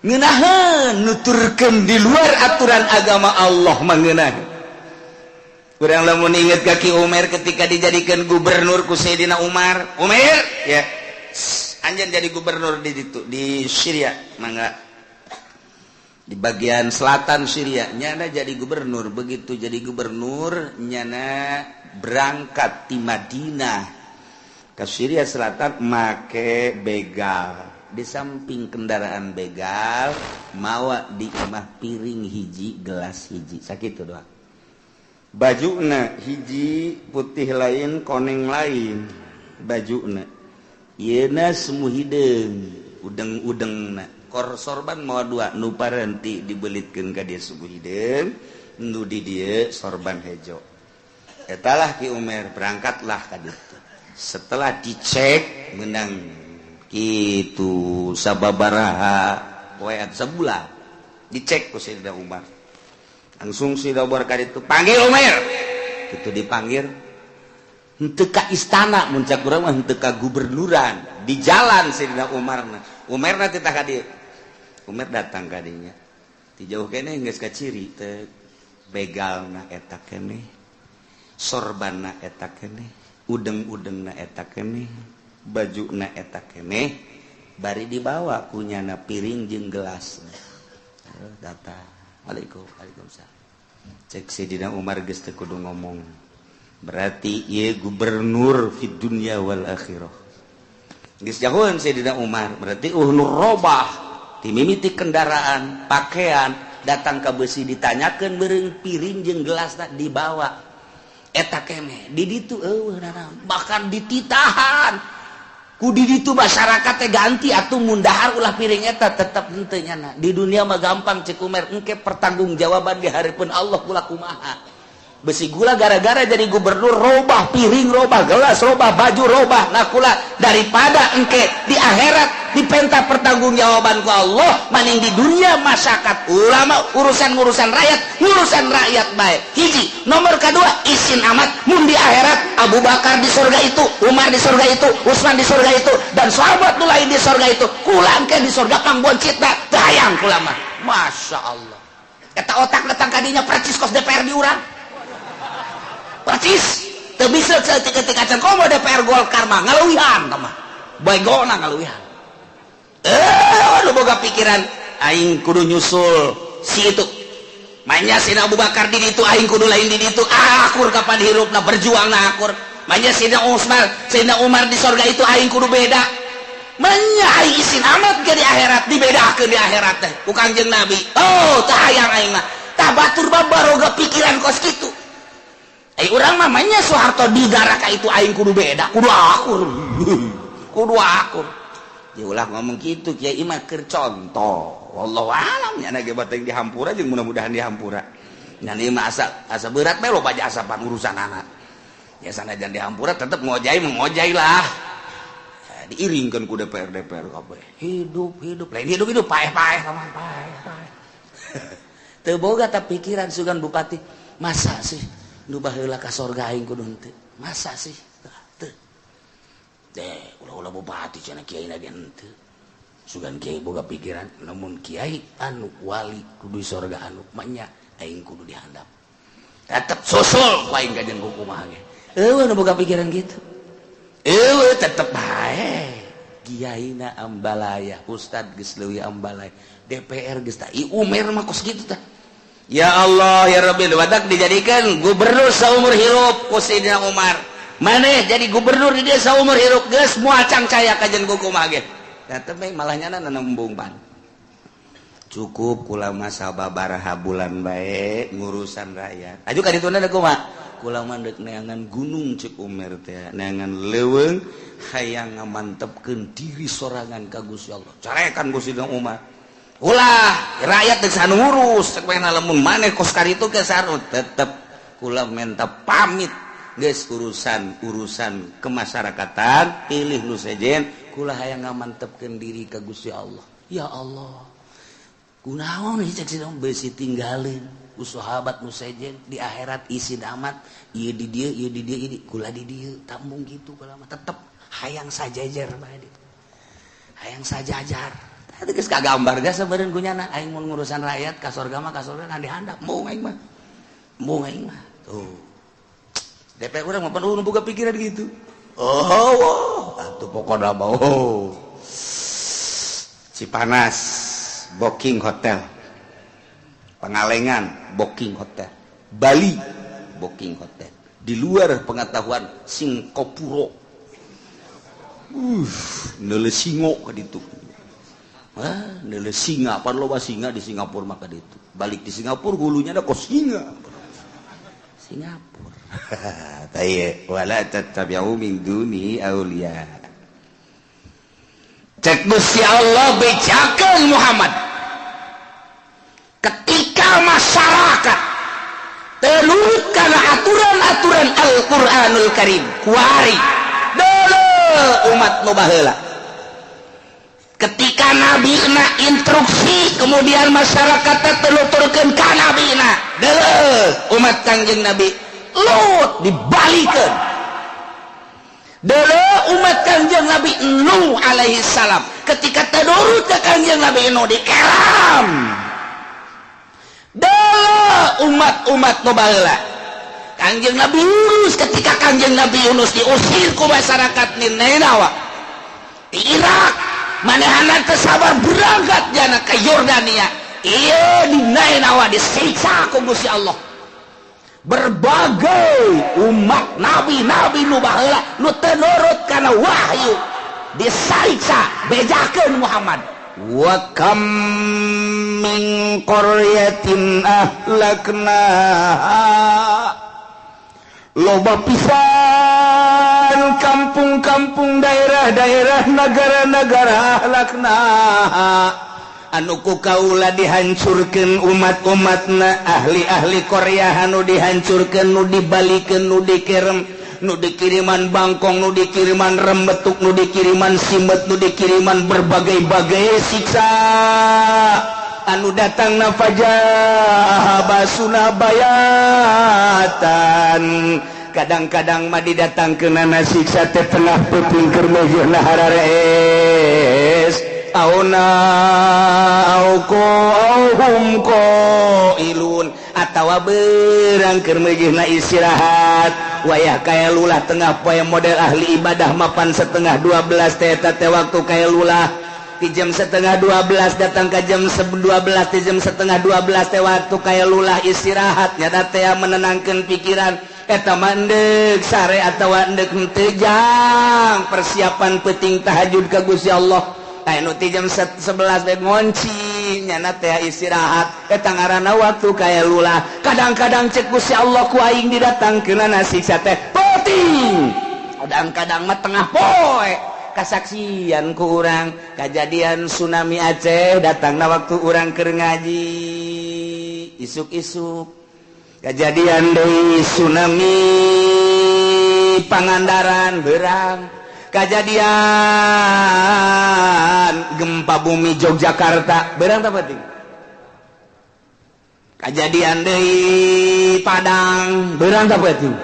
ngeunaheun nuturkeun di luar aturan agama Allah mah ngeunah. Kurang lamun inget ka Ki Umar ketika dijadikan gubernur ku Sayyidina Umar. Umar ya, anjeun jadi gubernur di ditu, di Syria, mangga, di bagian selatan Syria. Nyana jadi gubernur. Begitu jadi gubernur, nyana berangkat di Madinah ke Syria Selatan make begal. Di samping kendaraan begal mawa di imah piring hiji, gelas hiji, sakitu doang. Bajuna hiji putih lain, koneng lain bajuna. Yeuna semu hideung, udeng-udeng na kor sorban mawa dua, nu parenti dibelitkeun ka dia semu hideung, nu di dieu sorban hejo. Etalah Ki Umar berangkatlah ka ditu. Setelah dicek menang kitu sababaraha poe, sebulan dicek ku Sayyidina Umar, langsung Sayyidina Umar ka ditu, "Panggil Umar." Itu dipanggil henteu ka istana, mun cak urang mah henteu ka gubernuran, di jalan Sayyidina Umar na Umar na titah ka dieu. Umar datang ka dinya, ti jauh keneh geus kaciri teh, begalna eta keneh, sorbanna eta keneh, udeng-udengna eta keneh, bajuna eta keneh, bari dibawa kunyana piring jeung gelas. Datang, "Waalaikum." "Waalaikumsalam." Cek Sayyidina Umar, geus teu kudu ngomong, berarti ieu gubernur fid dunya wal akhirah. Geus jauheun Sayyidina Umar, berarti nu robah ti mimiti kendaraan, pakaian, datang ke besi ditanyakeun beureung piring jeung gelasna dibawa eta keneh di ditu. Eueuh nanaon, bahkan dititahan ku di ditu masyarakat teh, ganti atuh, mun dahar ulah piring eta, tetep henteu nyana. Di dunia mah gampang, cek Umar, engke pertanggungjawaban di hareupeun Allah kula kumaha? Besi gula gara-gara jadi gubernur robah piring, robah gelas, robah baju, robah. Nah, kula daripada engke di akhirat dipenta pertanggungjawaban ku Allah, maning di dunia masyarakat ulama urusan-urusan rakyat, urusan rakyat baik. Hiji nomor kedua, isin amat mun di akhirat Abu Bakar di surga itu, Umar di surga itu, Utsman di surga itu, dan sahabat nu lain di surga itu, kula engke di surga pangboncitna. Teu hayang kula mah. Masya Allah, eta otak datang kadinya percis kos DPR di urang, percis. Teu bisa saeutik-eutik acan, komo DPR Golkar mah ngaluwihan mah, bagona ngaluwihan. Eh, lu boga pikiran aing kudu nyusul si itu. Manya Sina Abu Bakar di ditu, aing kudu lain di ditu. Akur kapan hirupna berjuang na akur. Manya Sina Usman, Sina Umar di sorga itu, aing kudu beda. Manya aing isin amat ke di akhirat dibedakeun di akhirat teh ku Kangjeng Nabi. Oh, teu hayang aing mah. Tah, batur mah baroga pikiran kos kitu. Eh, urang mah manya Soeharto di darah ka itu, aing kudu beda, kudu akur. Kudu akur. Ya ulah ngomong gitu, kiai mah keur contoh. Wallahu alam nya ge bateng dihampura jeung mudah-mudahan dihampura. Nya ieu mah asa asa berat bae, loba jasa pan urusan anak. Ya sanajan dihampura tetep ngojai mengojai lah. Ya, diiringkeun ku DPR DPR kabeh. Hidup hidup lain hidup hidup, paeh-paeh sama paeh paeh. Teu boga ta pikiran sugan bupati, masa sih nu baheula ka sorga aing kudu henteu? Masa sih? Teu. Deh, ulah-ulah bupati cenah, kiai ge henteu. Sugan kiai boga pikiran, namun kiai anu wali kudu di sorga, anu manya aing kudu dihandap. Tetep susul ku aing kajen kumaha ge. Eueuh nu boga pikiran gitu. Eueuh, tetep bae. Kiai na ambalaya, ustad geus leuwih ambalaya, DPR geus tah. I Umar mah kos kitu tah. Ya Allah ya Rabbi, wadak dijadikan gubernur seumur hirup ku Sayyidina Umar. Maneh jadi gubernur di desa umur hirup, geus moal cangcaya kajen kumaha ge. Tetep bae malah nyana nembung pan. Cukup kula mah sababaraha bulan bae ngurusan rakyat. Aju ka dituna kumaha? Kula mah deuk neangan gunung, cek Umar teh, neangan leuweung, hayang ngamantepkeun diri sorangan ka Gusti Allah. Carekan Gusti Umar. Ulah rakyat dek sanu ngurus, cek mana lamun maneh kos karitu ke sarut, tetep kula minta pamit, geus urusan urusan kemasyarakatan pilih nu sejen, kula hayang ngamantepkeun diri ka Gusti Allah. Ya Allah.
Kunaon cek si besi tinggalin ku sahabat nu sejen di akhirat isin amat ieu di dieu, ieu di dieu, ieu kula di dieu tambung gitu. Kula mah tetep hayang sajajar bae, hayang sajajar. Tadi geus kagambar geus sabereun kunyana aing mun ngurusan rakyat ka sorga mah, ka sorga di handap. Embung aing mah, embung aing mah. Tuh DPR urang mah penuh boga pikiran gitu. Oh, oh atuh pokona mah, oh. Cipanas booking hotel, Pangalengan booking hotel, Bali booking hotel, di luar pengetahuan Singapura, neule singo ka ditu. Ah, neule singa, pan loba singa di Singapura maka ditu. Balik di Singapura hulunya ada kos singa. Singapura. Taye wala tattabi'u min duni auliya. Cek Gusti Allah bejakeun Muhammad. Ketika masyarakat teu kana aturan-aturan Al-Qur'anul Karim, kuari dulu umat nu baheula. Ketika Nabi na instruksi, kemudian masyarakat teu nuturkeun ka Nabi na, dulu umat Kangjeng Nabi Lut dibalikeun. Dulu umat Kangjeng Nabi Nuh alaihi salam ketika teu nurut ke Kangjeng Nabi Nuh dikeram. Dulu umat-umat nu baheula Kangjeng Nabi Yunus, ketika Kangjeng Nabi Yunus diusir ku masyarakat Ninawa di Irak, manehana teu sabar berangkat jana ke Yordania. Iya, di Nainawa disiksa ku Gusti Allah. Berbagai umat nabi-nabi nu baheula nu teu nurut kana wahyu disiksa. Bejakeun Muhammad, wa kam min qaryatin ahlaknaha, loba pisan kampung-kampung, daerah-daerah, negara-negara, ahlaknaha anu ku kaula dihancurkan umat-umatna, ahli-ahli Korea anu dihancurkan, nu dibalikan, nu dikirim, nu dikiriman bangkong, nu dikiriman rembetuk, nu dikiriman simet, nu dikiriman berbagai-bagai siksa anu datang na faja'a ba'suna bayatan. Kadang-kadang mah didatangkeunana siksa teh tengah peuting keur meujeuhna hararees auna au hum qailun atawa berang keur meujeuhna istirahat, wayah kailulah tengah poe. Model ahli ibadah mapan setengah 12 teh, eta teh waktu kailulah. Di jam setengah 12 datang ke jam 12, di jam setengah 12 teh waktu kailulah, istirahat nyata teh, menenangkan pikiran. Eta mandek sare atawa endek henteu jang persiapan penting tahajud ka Gusti Allah. Aya nu ti jam 11 bae ngonci nyana teh istirahat, eta ngaranna waktu kailulah. Kadang-kadang cek Gusti Allah ku aing didatangkeunana siksa teh peuting, kadang-kadang mah tengah poe. Kasaksian ku urang kejadian tsunami Aceh datangna waktu urang keur ngaji isuk-isuk. Kejadian deui tsunami Pangandaran berang, kejadian gempa bumi Yogyakarta berang tak penting, kejadian deui Padang berang tak penting,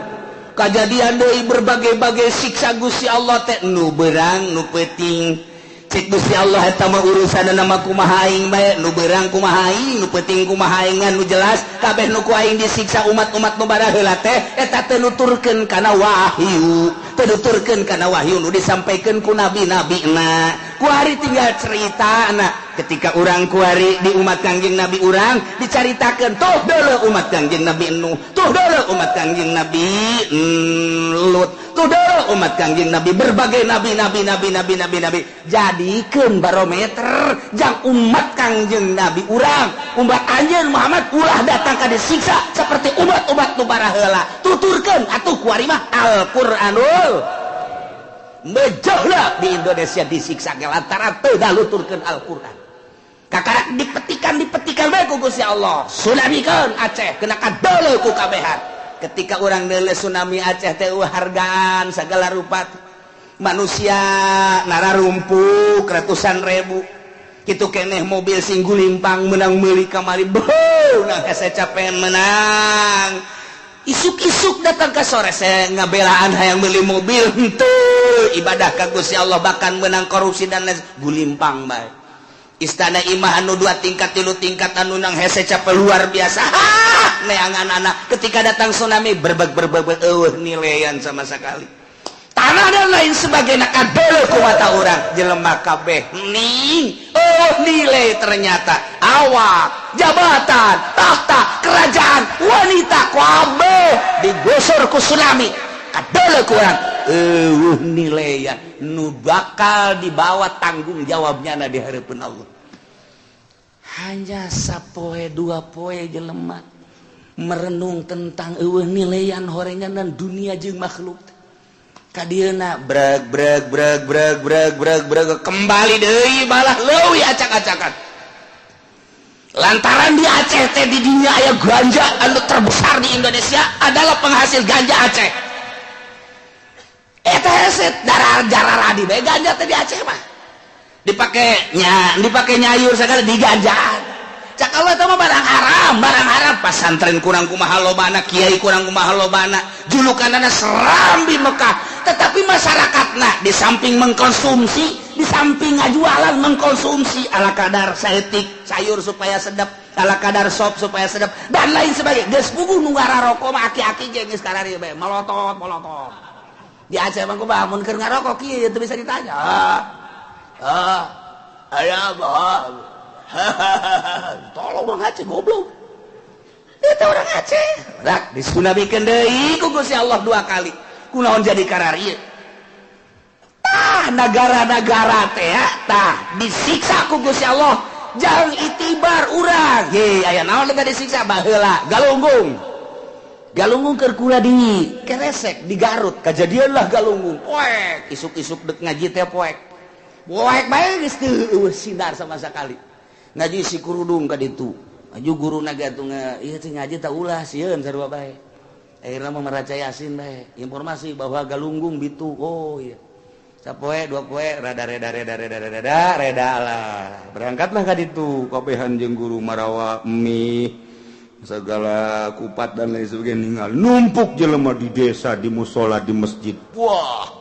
kejadian deui berbagai-bagai siksa Gusti Allah teh nu berang nu peuting. Cek Gusti Allah eta mah urusan nama kumaha aing bae, nu berang kumaha aing, nu peuting kumaha aing. Nu jelas kabeh nu ku aing disiksa umat-umat nu baraheula teh eta teu nuturkeun kana wahyu, teu nuturkeun kana wahyu nu disampaikeun ku nabi-nabina. Kuari tinggal cerita na ketika urang kuari di umat Kangjeng Nabi urang dicaritakeun, tuh deuleu umat Kangjeng Nabi Nuh, tuh deuleu umat Kangjeng Nabi Lut, tuh deuleu umat Kangjeng Nabi, berbagai nabi nabi nabi nabi nabi nabi. Jadikeun barometer jang umat Kangjeng Nabi urang, umat anjeun Muhammad ulah datang ka disiksa seperti umat-umat nu baraheula. Tuturkeun atuh kuari mah Al-Qur'anul. Mejahlah di Indonesia disiksa lantaran teu nuturkeun Al-Qur'an. Kakarak dipetikan dipetikan bae ku Gusti Allah. Tsunamikeun Aceh kena kadeuleu ku kabehan. Ketika urang deuleu tsunami Aceh teh hargaan segala rupa manusia nararumpuk ratusan ribu.
Kitu keneh mobil sing gulimpang menang meuli kamari, beuh, nah hese capek menang. Isuk-isuk datang ke sore saya ngabelaan hayang beli mobil henteu ibadah ka Gusti Allah, bahkan menang korupsi dan lain gulimpang bae. Istana imah anu dua tingkat, tilu tingkat, anu nang hese capek luar biasa, ha, neangan anak ketika datang tsunami berbeg berbeg, eueuh nilaian sama sekali, tanah dan lain sebagainya. Kadele ku mata urang jelema kabeh ning, oh, nilai ternyata awak, jabatan, tahta, kerajaan, wanita, kabeh digosor ku tsunami. Kadele ku urang eueuh nilaian nu bakal dibawa tanggung jawabnya na di hadapan Allah. Hanya sapoe dua poe jelema merenung tentang eueuh nilaian horengan dan dunia jeung makhluk. Kadieuna breg breg breg breg breg breg breg, kembali deui malah leuwih acak-acakan, lantaran di Aceh teh di dunia aya ganja anu terbesar di Indonesia adalah penghasil ganja Aceh. Eta hese darah jararadi bae ganja teh di Aceh mah dipake nya, dipake nyayur segala diganjaan. Cak Allah itu mah barang haram, barang haram. Pasantren kurang kumaha lobana, kiai kurang kumaha lobana, julukanana Serambi Mekah, tetapi masyarakatna di samping mengkonsumsi, di samping ngajualan, mengkonsumsi ala kadar saeutik sayur supaya sedap, ala kadar sop supaya sedap, dan lain sebagainya. Geus puguh nu ngararokok mah aki-aki ge geus karari bae melotot melotot. Di Aceh mah kumaha mun keur ngarokok kieu teu bisa ditanya. Ah ah, aya bah, tolong, orang Aceh goblok itu, orang Aceh rak disunamikeun deui ku Gusti Allah dua kali. Kunaon jadi kararieu? Tah, negara-negara teh tah disiksa ku Gusti Allah jangan itibar urang. Ye, aya naon teh disiksa baheula? Galunggung, Galunggung keur kula di Keresek di Garut, kejadianlah Galunggung, poek isuk-isuk dek ngaji teh poek poek bae, geus teu sinar sama sekali. Ngaji si kurudung ka ditu aju guru naga tuh ieu teh ngaji tak ulah sieun sarua bae. Akhirnya mah meraca Yasin bae, informasi bahwa Galunggung bitu. Oh iya, sapoe dua poe rada reda reda reda reda reda lah, berangkatlah ka ditu kabehan jeung guru marawa mie segala kupat dan lain sebagainya. Ninggal numpuk jelema di desa, di musola, di masjid. Wah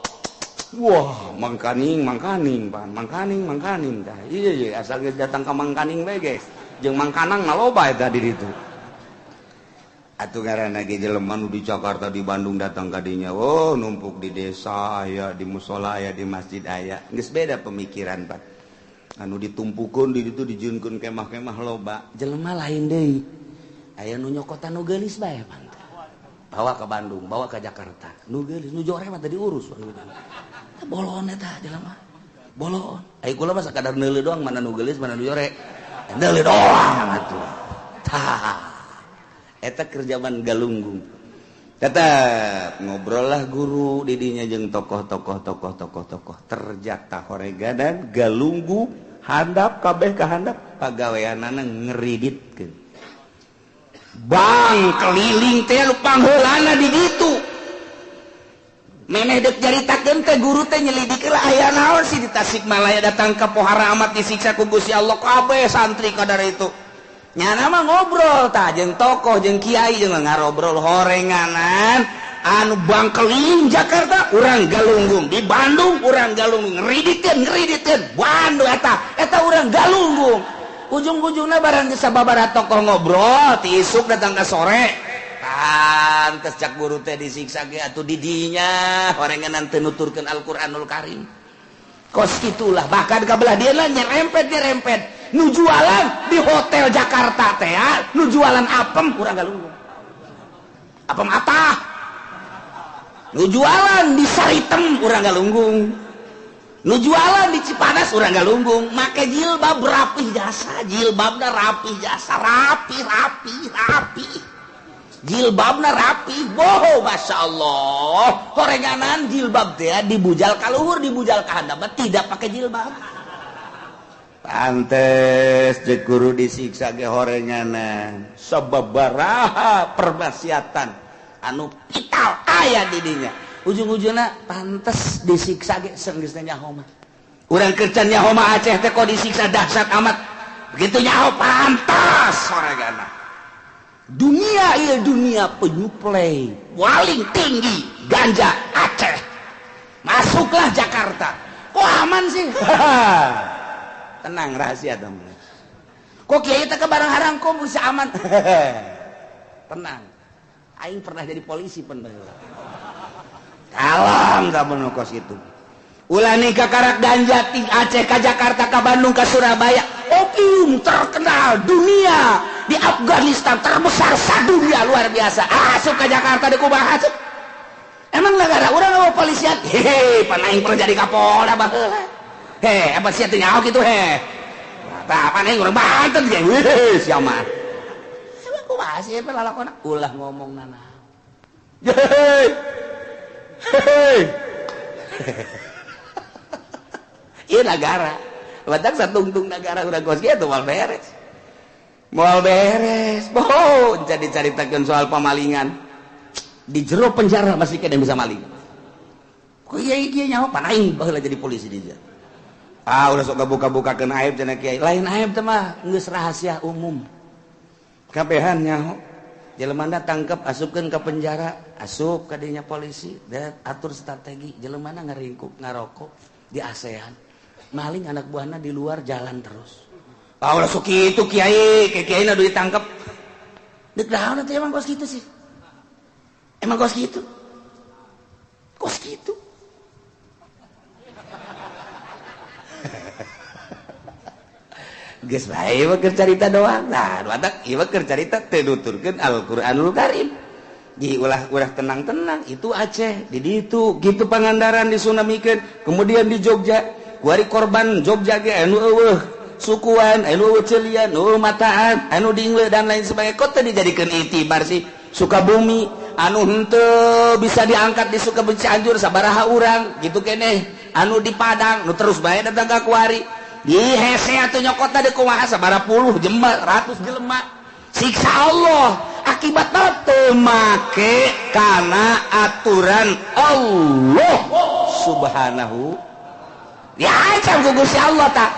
wah, mangkaning mangkaning pan mangkaning mangkaning dah. Iya iya, asal geus datang ke mangkaning bae guys, jeung mangkanang mah loba eta di ditu atuh. Ngaranna ge jelema nu di Jakarta, di Bandung datang ka dinya, oh, numpuk di desa aya, di musola aya, di masjid aya. Geus beda pemikiran, Pak. Anu ditumpukeun di ditu, dijieunkeun kemah-kemah, loba jelema. Lain deui, aya nu nyokotan nu geulis bae pan, bawa ke Bandung, bawa ke Jakarta. Nu geulis, nu jore mah teu diurus. Bolon eta jelema, bolon. Ai kula mah sakadar neuleuh doang, mana nu geulis, mana nu jore, neuleuh doang atuh. Tah, eta keur zaman Galunggung. Tetap ngobrol lah guru didinya jeung tokoh-tokoh, tokoh-tokoh, tokoh terjata horega dan Galunggung handap kabeh ka handap, pagaweanana ngeriditkeun bank keliling teh. Lu pangheulana di ditu memeh dek nyaritakeun teh, guru teh nyelidik lah, aya naon sih di Tasikmalaya datang ke pohara amat disiksa ku Gusti Allah kabeh santri kadar itu. Nyana mah ngobrol tah jeung tokoh, jeung kiai, jeung ngarobrol horenganan anu bank keliling Jakarta urang Galunggung, di Bandung urang Galunggung, ngeriditkeun ngeriditkeun Bandung eta eta urang Galunggung. Ujung-ujungnya barang sababaraha tokoh ngobrol ti isuk datang ke sore, pantes cak guru teh disiksa ge atuh didinya horenganan teu nuturkeun Al-Qur'anul Karim. Kos itulah, bahkan kabelah dia lah nyerempet nyerempet nu jualan di hotel Jakarta teh, nu jualan apem kurang Galunggung, apem atah, nu jualan di Saritem urang Galunggung, nu jualan di Cipanas urang Galunggung, make jilbab rapih jasa, jilbabna rapih jasa, rapi rapi rapi, jilbabna rapi. Boho, masya Allah, horenganan jilbab teh dibujal ka luhur, dibujal ka handap, tidak pakai jilbab. Pantes cek guru disiksa ge horenganan sababaraha permaksiatan anu vital aya di dinya, ujung-ujungna pantes disiksa ge senggeus nyaho mah. Urang kerja nyaho mah Aceh teh kok disiksa dahsyat amat. Begitu nyaho pantas soragana. Dunia ieu dunia penyuplai paling tinggi ganja Aceh. Masuklah Jakarta. Kok aman sih? Tenang rahasia dong. Kok kiai teh ke barang haram kok bisa aman? Tenang. Aing pernah jadi polisi pen baheula. Kalam da mun kos kitu. Ulah nikah karak ganja ti Aceh ka Jakarta ka Bandung ka Surabaya. Opium terkenal dunia di Afghanistan terbesar sadunia luar biasa. Asup ka Jakarta di kumaha asup. Emang negara urang eueuh polisian? Hehe, pan aing pernah jadi Kapolda baheula. Heh, apa sia teh nyaho kitu heh. Tah pan aing urang Banten ge. Weh, sia mah. Emang kumaha sih lalakona? Ulah ngomong nana. Hei. Hei. Iya negara, batak satungtung negara udah kos gitu moal beres, moal beres. Boh, jadi caritakeun soal pemalingan di jero penjara masih kena bisa maling. Kok kiai kiai nyaho pan aing baheula jadi polisi di dia. Ah udah sok buka-bukakeun aib cenah kiai. Lain aib teh mah geus rahasia umum. Kabehan nyaho. Jelemana tangkep asupkeun ke penjara, asup ka dinya polisi, dan atur strategi jelemana ngaringkuk ngarokok di ASEAN. Maling anak buahna di luar jalan terus. Ah ulah sok kitu kiai, kiai na duit tangkep. Deuk naon atuh emang kos kitu sih? Emang kos kitu? Kos kitu. Geus bae mah keur carita doang. Nah, nu atak ieu mah keur carita teu nuturkeun Al-Qur'anul Karim. Di ulah-ulah tenang-tenang itu Aceh, di ditu gitu Pangandaran disunamikeun, kemudian di Jogja kuari korban Jogja ge anu eueuh sukuan, anu eueuh ceulian, eueuh mataan, anu dingle dan lain sebagainya. Kok teu dijadikeun itibar sih? Sukabumi anu henteu bisa diangkat di Sukabumi Cianjur sabaraha urang gitu keneh, anu di Padang nu terus bae datang ka kuari. Di hese atuh nyokotna deui kumaha sabaraha puluh jelema, ratus jelema. Siksa Allah akibat teu make kana aturan Allah Subhanahu. Ya ancam ku Gusti Allah tak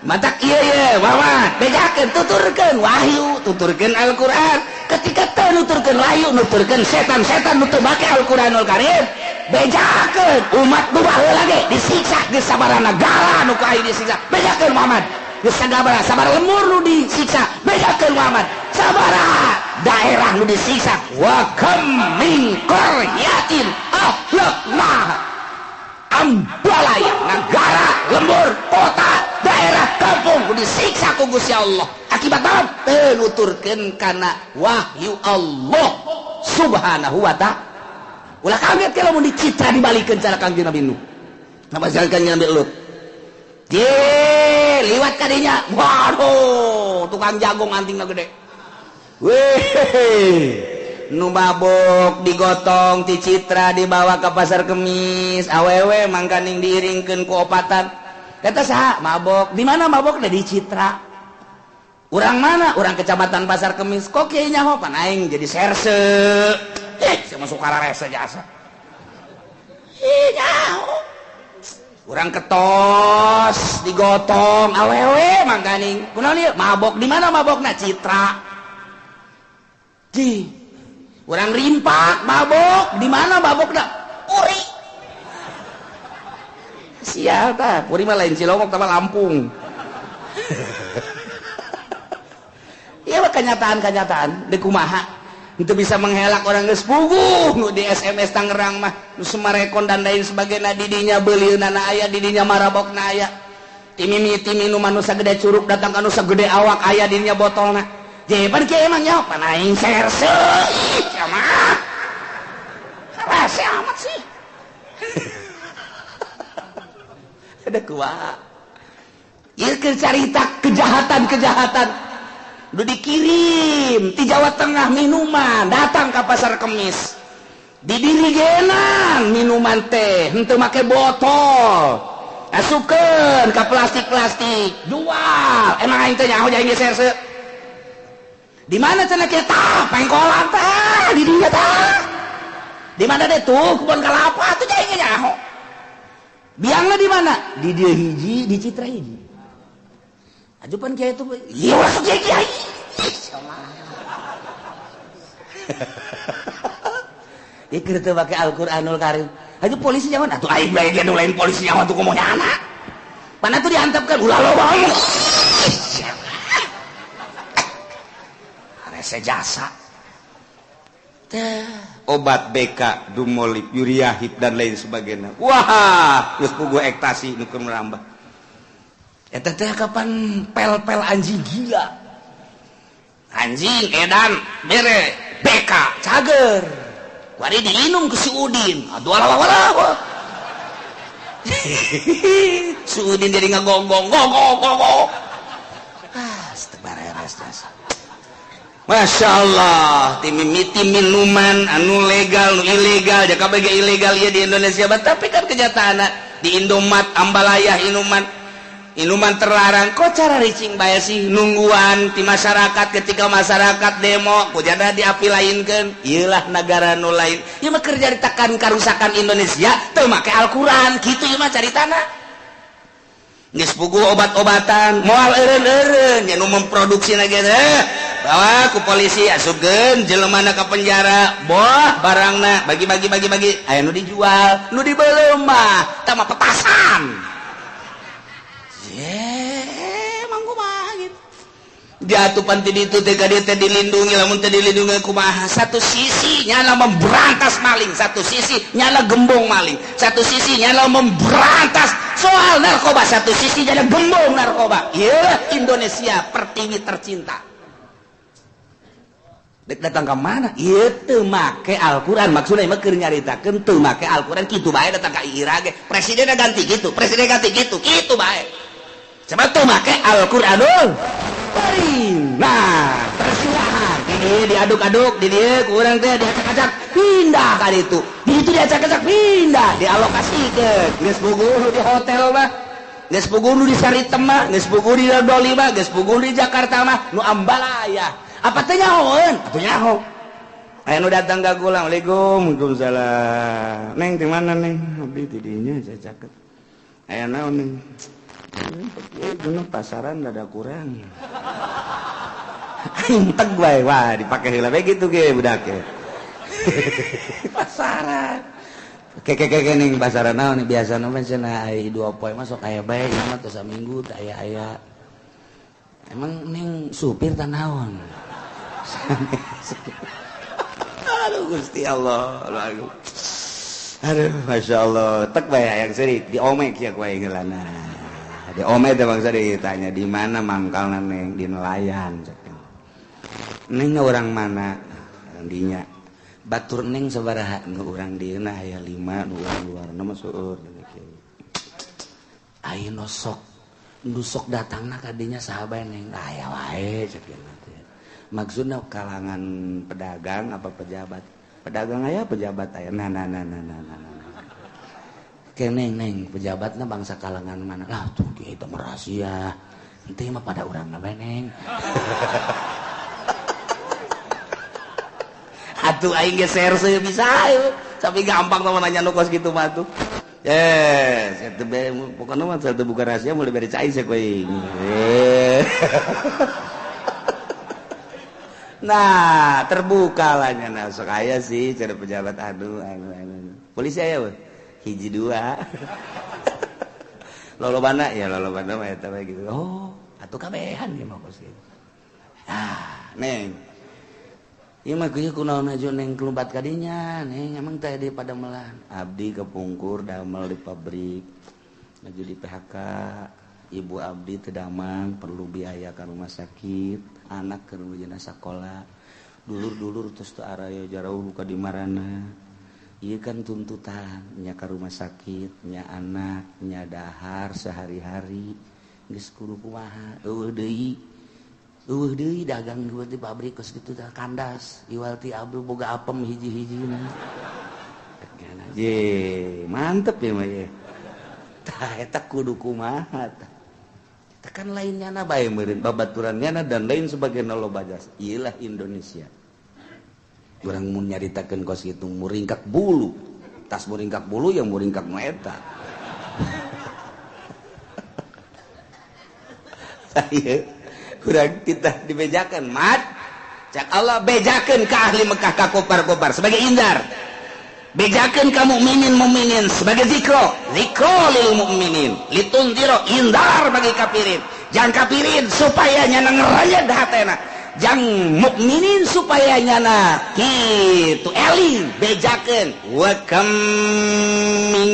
matak ieu ye wawan bejakeun tuturkeun wahyu tuturkeun Al-Qur'an ketika teu nuturkeun wahyu nuturkeun setan-setan nu teu make Al-Qur'anul Karim bejakeun umat nu baheula ge disiksa geus sabaraha nagara nu ku aing disiksa bejakeun Muhammad geus sabaraha sabaraha lemur nu disiksa bejakeun Muhammad sabaraha daerah nu disiksa wa kam min qaryatin ahlaknaha ambalaya negara lembur kota daerah kampung disiksa ku Gusti Allah akibat naon teu nuturkeun kana wahyu Allah Subhanahu wa ta'ala. Ulah kaget kalau mun dicitra dibalikeun cara Kangjeng Nabi Nuh napa Kangjeng Nabi Lut di liwat kadinya waduh tukang jagung antingna gede weh nu mabok digotong ti Citra dibawa ke pasar Kemis awewe mangkaning diiringkeun ku opatan eta saha mabok di mana mabokna di Citra urang mana urang kecamatan Pasar Kemis kok kiai nyaho pan aing jadi serse ih sia masuk kararese jasa ih nyaho urang ketos digotong awewe mangkaning kunaon ieu mabok di mana mabokna Citra di orang rimpak mabok di mana mabokna Puri sial tah Puri mah lain Cilongok tambah Lampung. Iya mah kenyataan-kenyataan di kumaha itu bisa menghelak orang geus puguh nu di SMS Tangerang mah nu Semarekon dan lain sebagainya didinya beuleunana aya didinya marabokna aya timimi nu manusa gede curug datang ka nu sagede awak aya didinya botolna. Jepan kieu emang nyaho pan aing serse ih mah rese amat sih. Ada kuat ieu keur carita kejahatan-kejahatan nu dikirim ti Jawa Tengah minuman datang ka Pasar Kemis didirigenan minuman teh henteu make botol asupkeun ka plastik-plastik jual emang aing teh nyaho aing serse. Di mana cenah kita pengkolan tah di dinya tah. Di mana deh tuh kebon kelapa tuh aing nyaho. Biang
Masangna di mana? Di dieu hiji, di Citra hiji. Ajupan kiai itu, iya masuk kiai kiai. Ikir teu make Al-Qur'anul Karim. Aju polisi jangan atuh aing bae ge nu lain polisi nyawa tuh ngomongnya anak. Mana tuh diantepkeun ulah loba ngomong. Rese jasa. Teh
obat BK, Dumolip, Yuriahip dan lain sebagainya. Wah, geus puguh ektasi nu keur merambah.
Eta teh kapan pel-pel anjing gila.
Anjing edan bere BK
cager. Wari diinum ke si Udin. Aduh alah alah. Si Udin jadi ngagonggong gong gong. Ah, beres jasa.
Masya Allah, timimiti minuman anu legal, nu ilegal, jaka bagi ilegal ya di Indonesia, tapi kan kenyataan di Indomat, Ambalayah minuman, minuman terlarang. Kok cara ricing bae sih nungguan di masyarakat ketika masyarakat demo, kujana diapi lainkeun, ieulah negara nu lain. Ieu mah keur caritakan karusakan Indonesia, teu make Al-Qur'an, kitu ieu mah caritana. Geus puguh obat-obatan, moal eureun-eureun, nya nu memproduksi ge bawa ku polisi asupkeun jelemana ka penjara, boh barangna bagi-bagi bagi-bagi, aya nu dijual, nu dibeuleum mah tah mah petasan. Ye, emang kumaha gitu. Jatuh panti ditu teh ka dieu teh dilindungi, lamun teh dilindungi kumaha? Satu sisi nyala memberantas maling, satu sisi nyala gembong maling, satu sisi nyala memberantas soal narkoba, satu sisi nyala gembong narkoba. Ieu Indonesia pertiwi tercinta.
Dek datang ke mana? Ieu teu make Al-Qur'an, maksudna mah keur nyaritakeun teu make Al-Qur'an kitu bae datang ka ira ge. Presiden ganti gitu, presiden ganti gitu, kitu bae. Coba teu make Al-Qur'anul Karim. Nah, tersilahan. Ini diaduk-aduk, di dieu ku urang teh diacak-acak, pindah ka ditu. Di ditu diacak-acak, pindah, dialokasikeun. Geus puguh di hotel mah, geus puguh di Saritem mah, geus puguh di Doli mah, geus puguh di Jakarta mah, nu Ambalaya. Apa teh nyahoeun? Atuh nyaho.
Aya nu datang ka kula, Assalamualaikum, waalaikumsalam. Neng di mana neng? Abdi di dinya saya caket. Aya naon neng? Gunung pasaran rada kurang. Aing teg bae, wah dipake heula bae kitu ge budak ge.
Pasaran. Keke ning pasaran naon biasana mah cenah ai 2 poe mah sok aya bae ieu mah teh saminggu teh aya-aya. Emang ning supir tah naon?
Aduh Gusti Allah. Aduh. Aduh Masya Allah. Tek bae hayang seurik diomek ya ku aing heulana. Diomek teh bangsa ditanya di mana mangkalna neng, di nelayan. Neng orang mana? Orang dinya.
Batur neng sabaraha? Nu urang dieuna aya 5, nu urang luarna mah seueur. Ai nu sok nu sok datangna ka dinya saha bae neng? Aya wae cek teh.
Maksudna kalangan pedagang apa pejabat? Pedagang aya, pejabat aya. Nah nah nah nah nah nah.
Ke neng neng pejabatna bangsa kalangan mana? Lah tuh kieu teh rahasia. Henteu mah pada urangna bae neng.
Atuh aing ge serse bisa ayo. Tapi gampang mah nanya nu kos kitu mah tuh. Saya teu pokona mah saya teu buka rahasia mulai bere cai saya ku aing. Nah, terbuka lah nya. Nah, sok aya sih cara pejabat aduh anu anu. Polisi aya we. Hiji dua. Lolobana ya lolobana mah eta bae gitu.
Oh, atuh kabehan ieu mah kos kitu.
Ah, neng.
Ieu mah kieu kunaon aju neng kelumpat ka dinya, neng emang teh di padamelan.
Abdi kepungkur damel di pabrik. Maju di PHK. Ibu abdi teu damang perlu biaya ka rumah sakit, anak keur nujuna sakola. Dulur-dulur terus teu araya jarauh ka di marana.
Ieu kan tuntutan nya ka rumah sakit, nya anak, nya dahar sehari-hari. Geus kudu kumaha? Eueuh deui. Eueuh deui dagang di pabrik kos kitu teh kandas. Iwal ti abdi boga apem hiji-hijina.
Ye, mantep ya mah ye. Tah eta kudu kumaha tah. Tekan lainnya na bae meureun babaturannya na dan lain sebagainya loba jasa. Ieulah Indonesia.
Urang mun nyaritakeun kos kitu muringkak bulu. Tas muringkak bulu yang muringkak nu eta.
Ieu urang kita dibejakeun mat. Cak Allah bejakeun ka ahli Mekah, ka kopar-kopar sebagai indar. Bejakeun ka mukminin mukminin sebagai zikro, zikro lil mukminin, litundiro indar bagi kafirin. Jangan kafirin supaya nyana ngerayat hatena. Jang mukminin supaya nyana kitu eling bejakeun wa kam min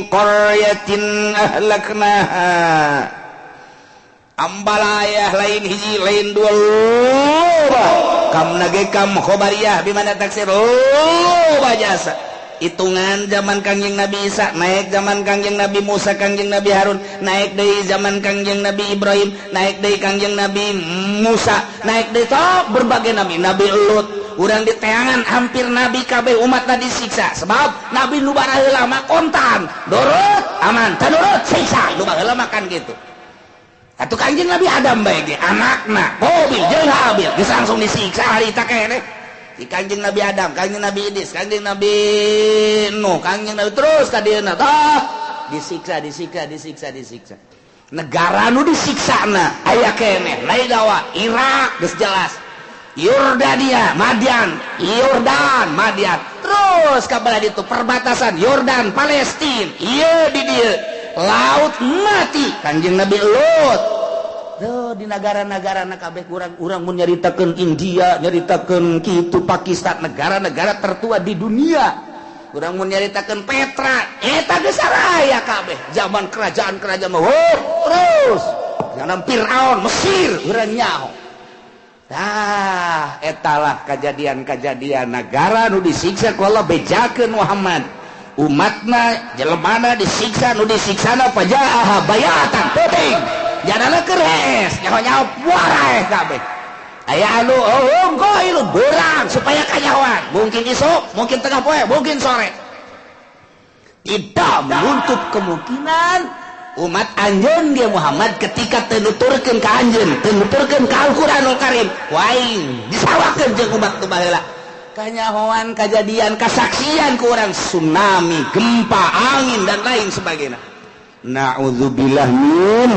qaryatin ahlaknaha. Ambalayah lain hiji lain dua loba kam nage kam khobariyah bimana taksir loba jasa hitungan zaman Kangjeng Nabi Isa naik zaman Kangjeng Nabi Musa, Kangjeng Nabi Harun naik deui, zaman Kangjeng Nabi Ibrahim naik deui, Kangjeng Nabi Musa naik deui, top berbagai nabi, Nabi Lut urang di teangan hampir nabi kabeh umatna disiksa sebab nabi nu baheula mah kontan dorot aman tanurut siksa nu baheula mah kan gitu. Atuh Kangjeng Nabi Adam bae ge anakna Qabil jeung Habil geus langsung disiksa harita keneh. Di Kangjeng Nabi Adam, Kangjeng Nabi Idris, Kangjeng Nabi Nuh, Kangjeng Nabi terus ka dieuna tah disiksa disiksa disiksa disiksa. Negara nu disiksana aya keneh Naidawa, Irak geus jelas. Yordania, Madian, Yordan, Madian. Terus ka belah ditu perbatasan Yordan, Palestina. Ieu di dieu Laut Mati, Kangjeng Nabi Lut. Tuh di negara-negara na kabeh kurang urang mun nyaritakeun India, nyaritakeun kitu Pakistan, negara-negara tertua di dunia. Urang mun nyaritakeun Petra, eta geus saraya kabeh. Zaman kerajaan-kerajaan mah terus. Zaman Firaun, Mesir, urang nyaho. Tah, etalah kejadian-kejadian negara nu disiksa ku Allah bejakeun Muhammad. Umatna jelemana disiksa nu disiksana fajaaha bayatan peuting janana keur hees nyaho-nyaho waraeh kabeh aya anu oh ilu beurang supaya kanyahoan mungkin isuk mungkin tengah poe mungkin sore tidak menutup kemungkinan umat anjeun ge Muhammad ketika teu nuturkeun ka anjeun teu nuturkeun ka Al-Qur'anul Karim waing disawakeun jeung umat nu baheula kanyahoan kejadian kesaksian ku orang tsunami, gempa, angin dan lain sebagainya. Na'udzubillah min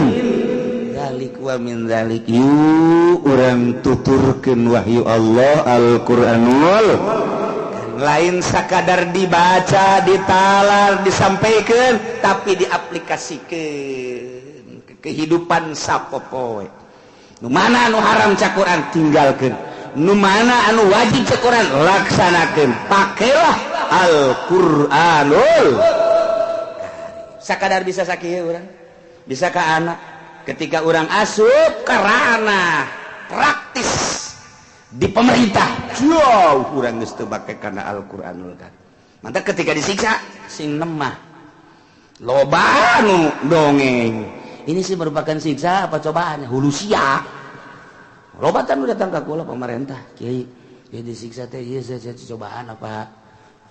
dzalik wa min dzalik. Yu urang tuturkeun wahyu Allah Al-Qur'anul lain sakadar dibaca, ditalar, disampaikan, tapi diaplikasikeun ke kehidupan sapopoe. Nu mana nu haram cak Quran tinggalkeun. Nu mana anu wajib cek Quran laksanakeun, pakailah Al-Qur'anul Karim. Sakadar bisa sakieu urang bisa ka anak ketika urang asup ke ranah praktis di pemerintah jauh urang geus teu make kana Al-Qur'anul Karim. Mantap ketika disiksa sing nemah loba anu dongeng ini sih merupakan siksa apa cobaan hulu sia. Robatan udah datang ke kula pemerintah, kiai, ya disiksa teh, iya saya cobaan apa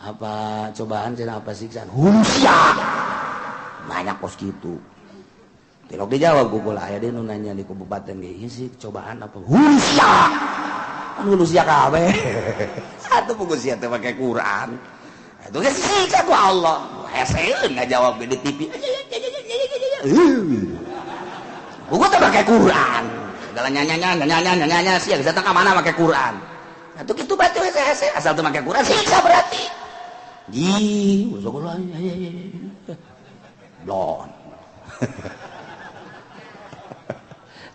apa cobaan cenah apa siksaan, hulu sia. Banyak pos gitu. Tilok dijawab ku kula, aya deui nu nanya di kabupaten ge, ieu sih cobaan apa hulu sia. Kan hulu sia kabeh. Satu buku sia teh make Quran. Itu geus disiksa ku Allah. Heseun ngajawab ge di TV. Buku teh make Quran. Segala nyanyi nyanyi nyanyi sih datang ke mana pakai Quran. Nah, itu gitu berarti hese asal tuh pakai Quran siksa berarti. Di blon.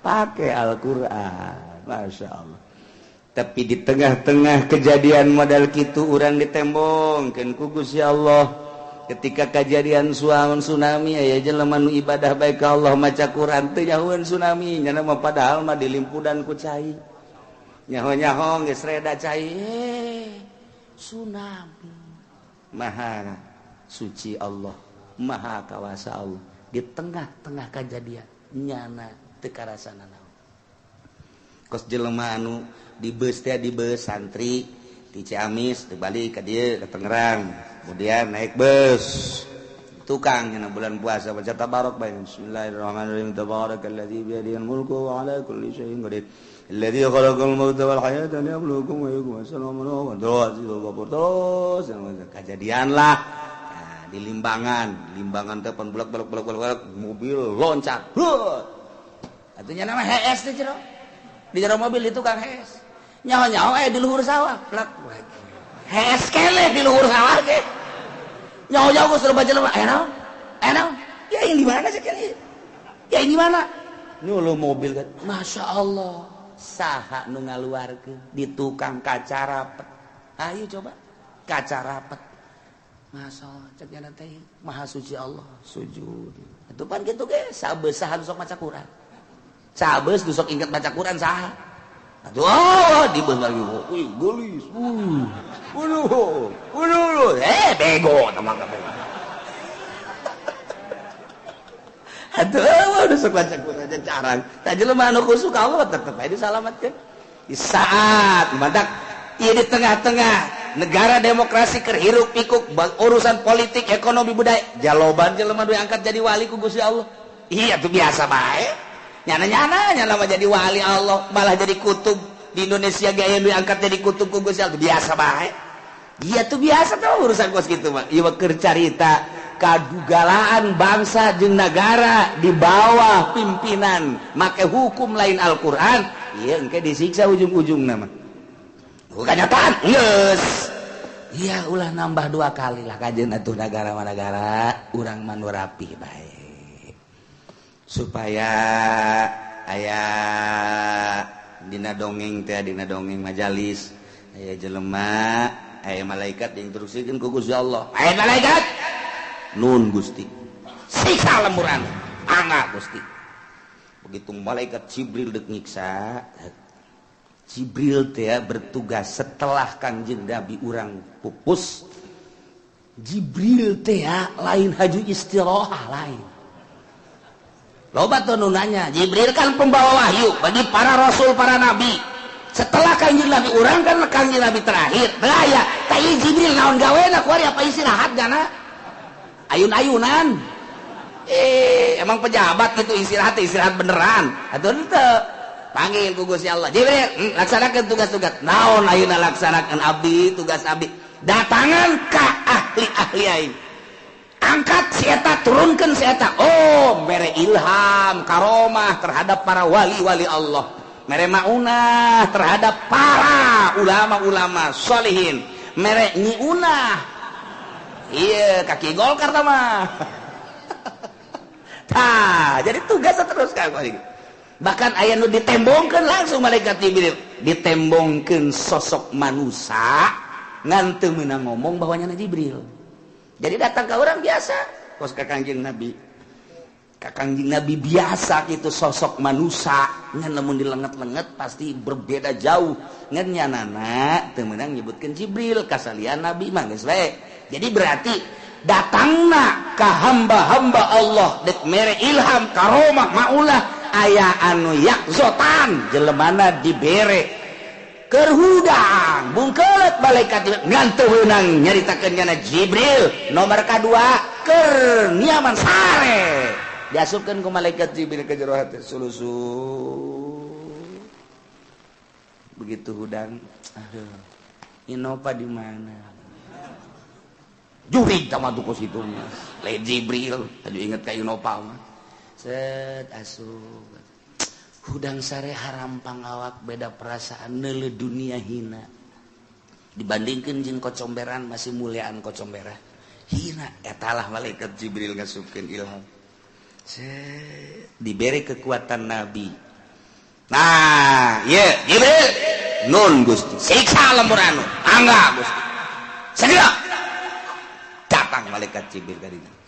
Pakai Al-Quran, masya Allah. Tapi di tengah-tengah kejadian modal kitu urang ditembongkeun ku Gusti Allah. Ketika kejadian tsunami aya jelema nu ibadah baik ka Allah maca Quran teu nyahoeun tsunami nya mah padahal mah dilimpudan ku cai. Nyaho-nyaho geus reda cai tsunami. Maha suci Allah, maha kawasa Allah. Di tengah-tengah kejadian nyana teu karasana naon. Kos jelema anu di bus teh di bus santri di Ciamis dibalik ke dieu ke Tangerang. Kemudian naik bus tukang nya bulan puasa baca tabarok bae bismillahirrahmanirrahim tabarakalladzi biyadihil mulku wa ala kulli syai'in qadir alladzi khalaqal mauta wal hayata liyabluwakum ayyukum ahsanu amala. Terus kejadian lah nah, di Limbangan, Limbangan teh pan bulak-bulak bulak-bulak mobil loncat. Atuh nya nama hees teh jero. Di jero mobil di tukang hees. Nyaho-nyaho aya di luhur sawah, plak. Hees keneh di luhur sawah ge. Nyaho-nyaho geus loba jelema, aya naon? Aya naon? Ya yang di mana sih kene? Ya ini mana? Nyulu mobil kan. Masya Allah. Saha nu ngaluarkeun di tukang kaca rapet. Ayo coba kaca rapet. Masya Allah, cek nyana teh maha suci Allah, sujud. Itu pan gitu ge, sabeus saha sok maca Quran. Sabeus nu sok inget baca Quran saha? Atuh oh, dibeus lagi. Wih, geulis. Waduh. Waduh. Eh, bego teman kabeh. Aduh, udah sok baca Quran carang. Tah jelema anu khusuk Allah tetep aja disalamatkeun. Di saat mantak ieu di tengah-tengah negara demokrasi keur hiruk pikuk urusan politik, ekonomi, budaya, jaloban jelema nu angkat jadi wali ku Gusti Allah. Iya tuh biasa bae. Nyana-nyana nyana mah jadi wali Allah, malah jadi kutub di Indonesia ge aya nu angkat jadi kutub ku Gusti Allah, biasa bae. Iya tuh biasa tuh urusan kos kitu mah. Ieu mah keur carita kadugalaan bangsa jeung nagara di bawah pimpinan make hukum lain Al-Qur'an, ieu engke disiksa ujung-ujungna mah. Kenyataan geus. Iya ulah nambah dua kali lah kajeun atuh nagara mah nagara urang mah nu rapi bae. Supaya aya dina dongeng teh dina dongeng majalis aya jelema aya malaikat diinstruksikeun ku Gusti Allah. Aya malaikat nun Gusti siksa lemburan angga Gusti. Begitu malaikat Jibril dek nyiksa, Jibril teh bertugas setelah Kangjeng Nabi urang pupus. Jibril teh lain haju istirahat lain. Loba tuh nu nanya, Jibril kan pembawa wahyu bagi para rasul, para nabi. Setelah Kangjeng Nabi urang kan Kangjeng Nabi terakhir. Teu aya, tah Jibril naon gawena kuari apa istirahat gana? Ayun-ayunan. Emang pejabat gitu istirahat, istirahat beneran. Atuh henteu. Panggil ku Gusti Allah. Jibril, laksanakan tugas-tugas. Naon ayeuna laksanakan abdi, tugas abdi. Datangan ka ahli-ahli aing. Angkat si eta, turunkeun si eta. Oh, mere ilham, karomah terhadap para wali-wali Allah. Mere maunah terhadap para ulama-ulama sholihin. Mere nyiunah. Iya, kaki Golkar mah. Tah, jadi tugas terus kan. Bahkan aya nu ditembongkeun langsung malaikat Jibril, ditembongkeun sosok manusia ngan teu meunang ngomong bahwa nyana Jibril. Jadi datang ke orang biasa, kos ka Kangjeng Nabi. Ka Kangjeng Nabi biasa gitu sosok manusia, ngan lamun dilenget-lenget pasti berbeda jauh. Ngan nyanana teu meunang nyebutkeun Jibril kasalian Nabi mah geus bae. Jadi berarti datangna ka hamba-hamba Allah dek mere ilham karomah maulah aya anu yakzotan jelemana dibere keur hudang bungkeut malaikat ngan teu meunang nyaritakeun nyana Jibril nomor kadua keur niaman sare diasupkeun ku malaikat Jibril ke jero hati sulusu begitu hudang aduh Innova di mana jurig sama tuh situ mas lain Jibril tadi inget ka Innova mah set asup hudang sare harampang awak beda perasaan neuleuh dunia hina dibandingkeun jeung kocomberan masih muliaan kocomberan hina etalah malaikat Jibril ngasupkeun ilham set diberi kekuatan nabi. Nah ye Jibril nun Gusti siksa lembur anu angga Gusti segera datang malaikat Jibril tadi.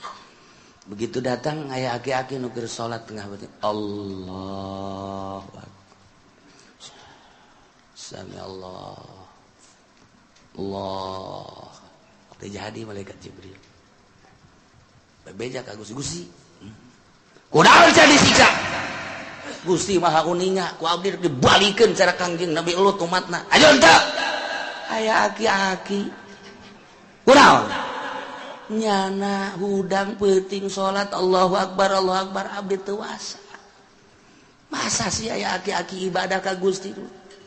Begitu datang aya aki-aki nu keur salat tengah beuting Allahu akbar. Sami Allah. Allah. Teu jadi malaikat Jibril. Bebeja ka Gusti, Gusti. Kunaon sia disiksa? Gusti Maha Uninga ku abdi dibalikeun cara Kangjeng Nabi Lut umatna. Ayo henteu. Aya aki-aki. Kunaon? Nyana hudang peuting salat Allahu akbar Allahu akbar abdi teu wasa. Masa sih aya aki-aki ibadah ka Gusti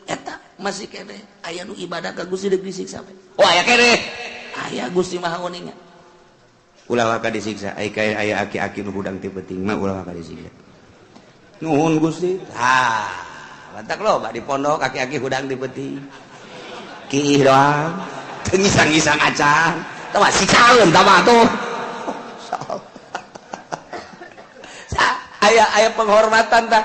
eta masih keneh aya nu ibadah ka Gusti deuk disiksa bae. Oh aya keneh. Aya Gusti Maha Uninga. Ulah waka disiksa, ai aya aki-aki nu hudang teu peuting mah ulah waka disiksa. Nuhun Gusti. Ah, mantak loba di pondok aki-aki hudang di peti. Kiih doang. Teu ngisang-ngisang acan. Tah mah siksaeun tah mah tuh. Aya aya penghormatan tah.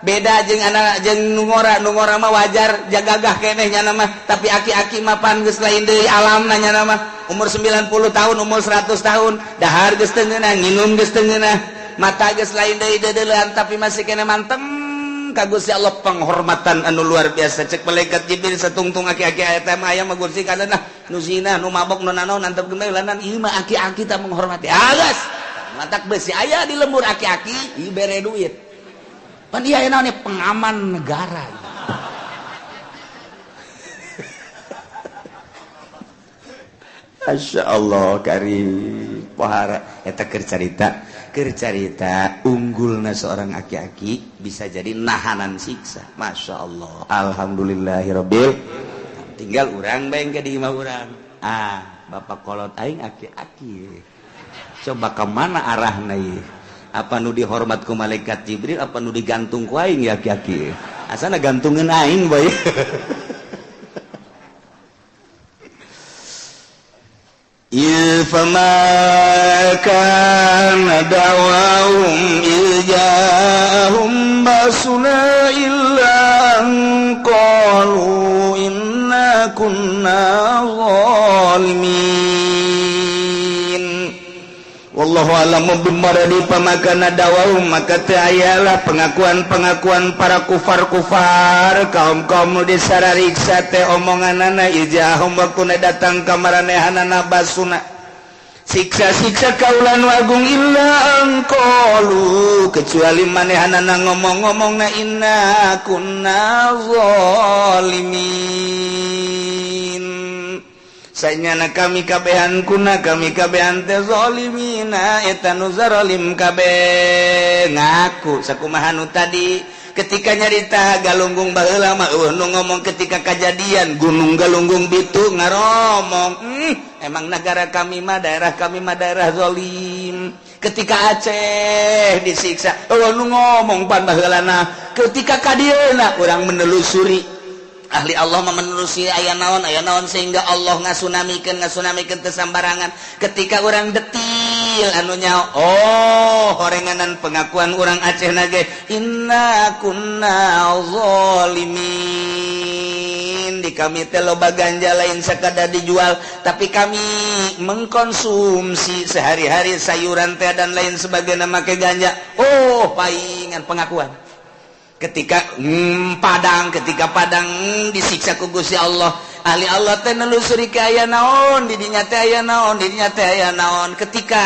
Beda jeung anak jeung nu ngora, nu ngora mah wajar jagagah keneh nya mah, tapi aki-aki mah pan geus lain deui alamna nya mah. Umur 90 tahun, umur 100 tahun, dahar geus teu ngeunah, nginum geus teu ngeunah, mata geus lain deui deudeulean, tapi masih keneh manteng ka Gusti Allah, penghormatan anu luar biasa. Cek malaikat Jibril, satungtung aki-aki eta mah aya mah Gusti kana nu zina, nu mabok, nu nanaon antep gemeulanan, ieu mah aki-aki tah menghormati. Ah geus matak besi aya di lembur aki-aki ieu bere duit. Pan ieu aya naon pengaman negara. Masya Allah karim pohara eta keur carita unggulna seorang aki-aki bisa jadi nahanan siksa. Masya Allah, alhamdulillahirabbil. Tinggal urang bae ke di imah urang, ah bapak kolot aing aki-aki, coba kemana arahna ieu? Apa nu dihormat ku malaikat Jibril, apa nu digantung ku aing ya aki-aki? Asana gantungeun aing bae. فما كان دعواهم إذ جاءهم بأسنا إلا أن قالوا إنا كنا ظالمين. Wallahu a'lamu bimaradi. Pamakana dawahum, maka teu ayalah pengakuan-pengakuan para kufar-kufar kaum-kaum nu disarariksa teh omonganana ijahum waktuna datang ka maranehanana basuna siksa-siksa kaula nu agung illa angqalu, kecuali manehanana ngomong-ngomongna inna kunna zalimin. Sanyana kami kabehan kuna kami kabehan teh zalimina eta nu zalim kabeh ngaku sakumaha nu tadi ketika nyarita Galunggung baheula mah eueuh nu ngomong ketika kajadian Gunung Galunggung bitu ngaromong, emang negara kami mah, daerah kami mah daerah zalim. Ketika Aceh disiksa eueuh nu ngomong pan baheulana. Ketika kadieuna urang menelusuri ahli Allah menerusi aya naon sehingga Allah ngasunamikeun teu sambarangan. Ketika orang detil anu nyaho, oh horenganan pengakuan orang Aceh nage inna kunna zalimin. Di kami teh loba ganja, lain sakadar dijual tapi kami mengkonsumsi sehari-hari sayuran teh dan lain sebagainya make ganja. Oh paingan pengakuan ketika Padang, ketika Padang disiksa ku Gusti Allah, ahli Allah teh nelusuri ka aya naon di dinya teh, aya naon di dinya teh, aya naon. Ketika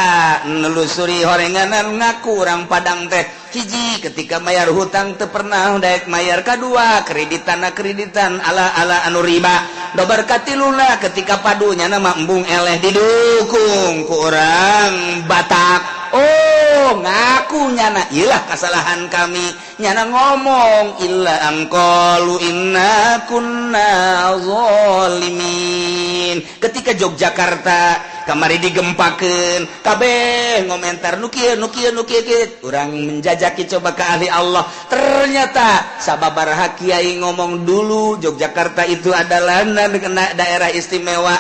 nelusuri horenganan ngaku orang Padang teh hiji ketika mayar hutang teu pernah daek mayar, kadua kreditan kreditan ala-ala anu riba, dobar katiluna ketika padunya nama embung eleh didukung ku orang Batak. Oh ngaku nyana ilah kesalahan kami, nyana ngomong illa angqalu inna kunna zalimin. Ketika Yogyakarta kamari digempakeun kabeh ngomentar nu kieu nu kieu nu kieu, urang menjajaki coba ke ahli Allah, ternyata sababaraha kiai ngomong dulu Yogyakarta itu adalah daerah istimewa,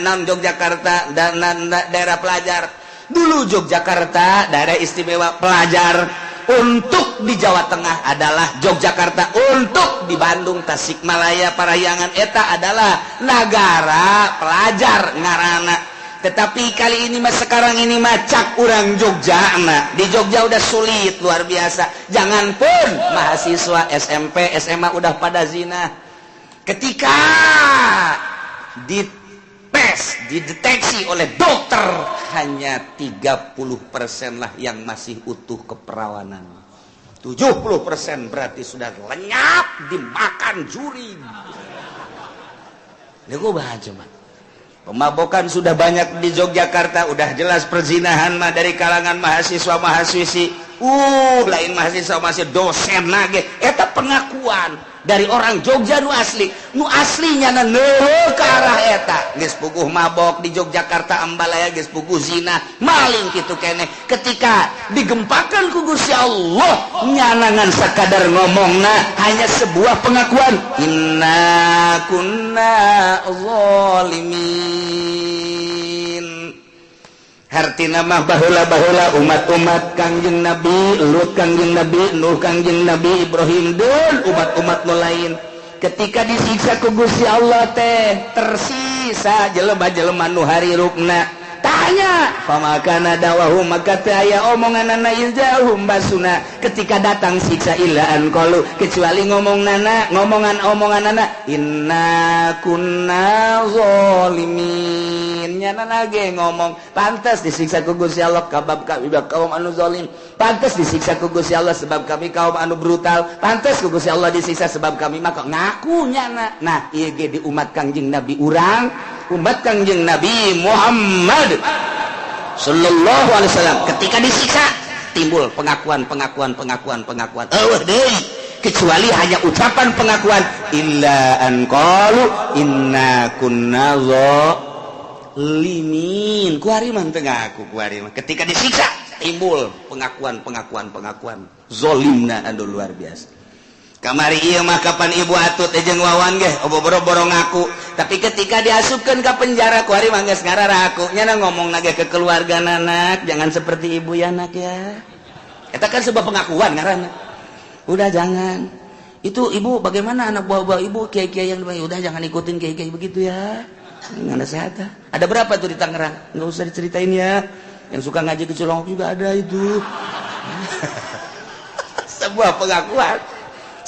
non Yogyakarta dan daerah pelajar. Dulu Yogyakarta daerah istimewa pelajar, untuk di Jawa Tengah adalah Yogyakarta, untuk di Bandung, Tasikmalaya, Parahyangan eta adalah negara pelajar ngarana. Tetapi kali ini mah sekarang ini mah cak urang Jogja nah, di Jogja udah sulit luar biasa. Jangan pun mahasiswa SMP, SMA udah pada zina. Ketika dites, dideteksi oleh dokter hanya 30% lah yang masih utuh keperawanan. 70% berarti sudah lenyap dimakan juri. Ini gue baca mah. Pemabokan sudah banyak di Yogyakarta, udah jelas perzinahan mah dari kalangan mahasiswa mahasiswi. Lain mahasiswa masih dosen lagi. Eta pengakuan dari orang Jogja nu asli. Nu aslinya na neuh ke arah eta. Geus puguh mabok di Yogyakarta ambalaya, geus puguh zina, maling kitu keneh. Ketika digempakan ku Gusti Allah, nyanangan sakadar ngomongna hanya sebuah pengakuan. Inna kunna zalimin. Hartina mah baheula-baheula umat-umat Kangjeng Nabi Lut, Kangjeng Nabi Nuh, Kangjeng Nabi Ibrahim dan umat-umat nu lain ketika disiksa ku Gusti Allah teh tersisa jelema-jelema nu harirupna. Tanya famakana dawahum, maka teu aya omonganana iljahum basuna ketika datang siksa illa an qalu, kecuali ngomongnana ngomongan omonganana inna kunna zalimin. Nyana ge ngomong pantas disiksa ku Gusti Allah kabab kami kaum anu zalim, pantas disiksa ku Gusti Allah sebab kami kaum anu brutal, pantas ku Gusti Allah disiksa sebab kami maka ngaku nyana. Nah ieu ge di umat Kangjeng Nabi urang, umat Kangjeng Nabi Muhammad sallallahu alaihi wasallam ketika disiksa timbul pengakuan pengakuan pengakuan pengakuan. Eueuh deui kecuali hanya ucapan pengakuan illa an qalu inna kunna zalimin. Kuari mah teu ngaku, kuari mah ketika disiksa timbul pengakuan pengakuan pengakuan zolimna anu luar biasa. Kamari ieu mah kapan ibu atut jeung Wawan ge boro-boro ngaku, tapi ketika diasupkeun ka penjara kuari mah geus ngararaku. Nyana ngomong ge ke keluarga, "Anak, jangan seperti ibu ya, Nak ya." Eta kan sebuah pengakuan ngaranna. Udah jangan itu ibu, bagaimana anak buah-buah ibu, kiai-kiai yang udah jangan ikutin kiai-kiai begitu ya. Nggak ada sehat. Ada berapa tuh di Tangerang, nggak usah diceritain ya. Yang suka ngaji ke Cilongok juga ada itu. Sebuah pengakuan,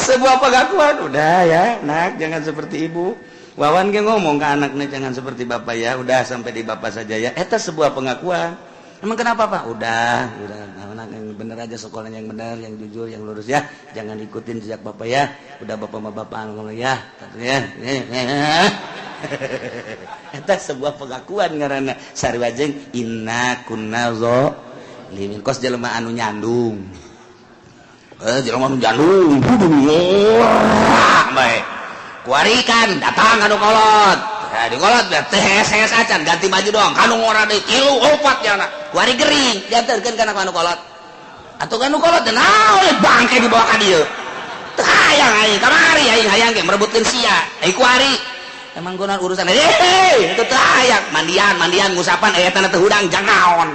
sebuah pengakuan. "Udah ya, Nak, jangan seperti ibu." Wawan ge ngomong ke anaknya, "Jangan seperti bapak ya, udah sampai di bapak saja ya." Eta sebuah pengakuan. "Emang kenapa, Pak?" Udah, anak yang bener aja sekolahnya, yang benar, yang jujur, yang lurus ya. Jangan ikutin jejak bapak ya. Udah, bapak sama bapak ngomong ya ya. Eta sebuah pengakuan ngaranna, sarua jeung inna kunna zalimin. Kos jelema anu nyandung, jelema anu nyandung kudu ngora bae. Kuari kan datang anu kolot. Ya, di kolot teh hes acan ganti baju doang kanu ngora deui tilu opat ya anak. Kuari gering diantarkeun kana anu kolot. Atuh kanu kolot teh naon bangke dibawa ka dieu. Teu hayang aing kamari, aing hayang ge merebutkeun sia. Ai kuari emang kunaon urusan itu teu hayang mandian mandian ngusapan aya tanah teu hudang jang naon.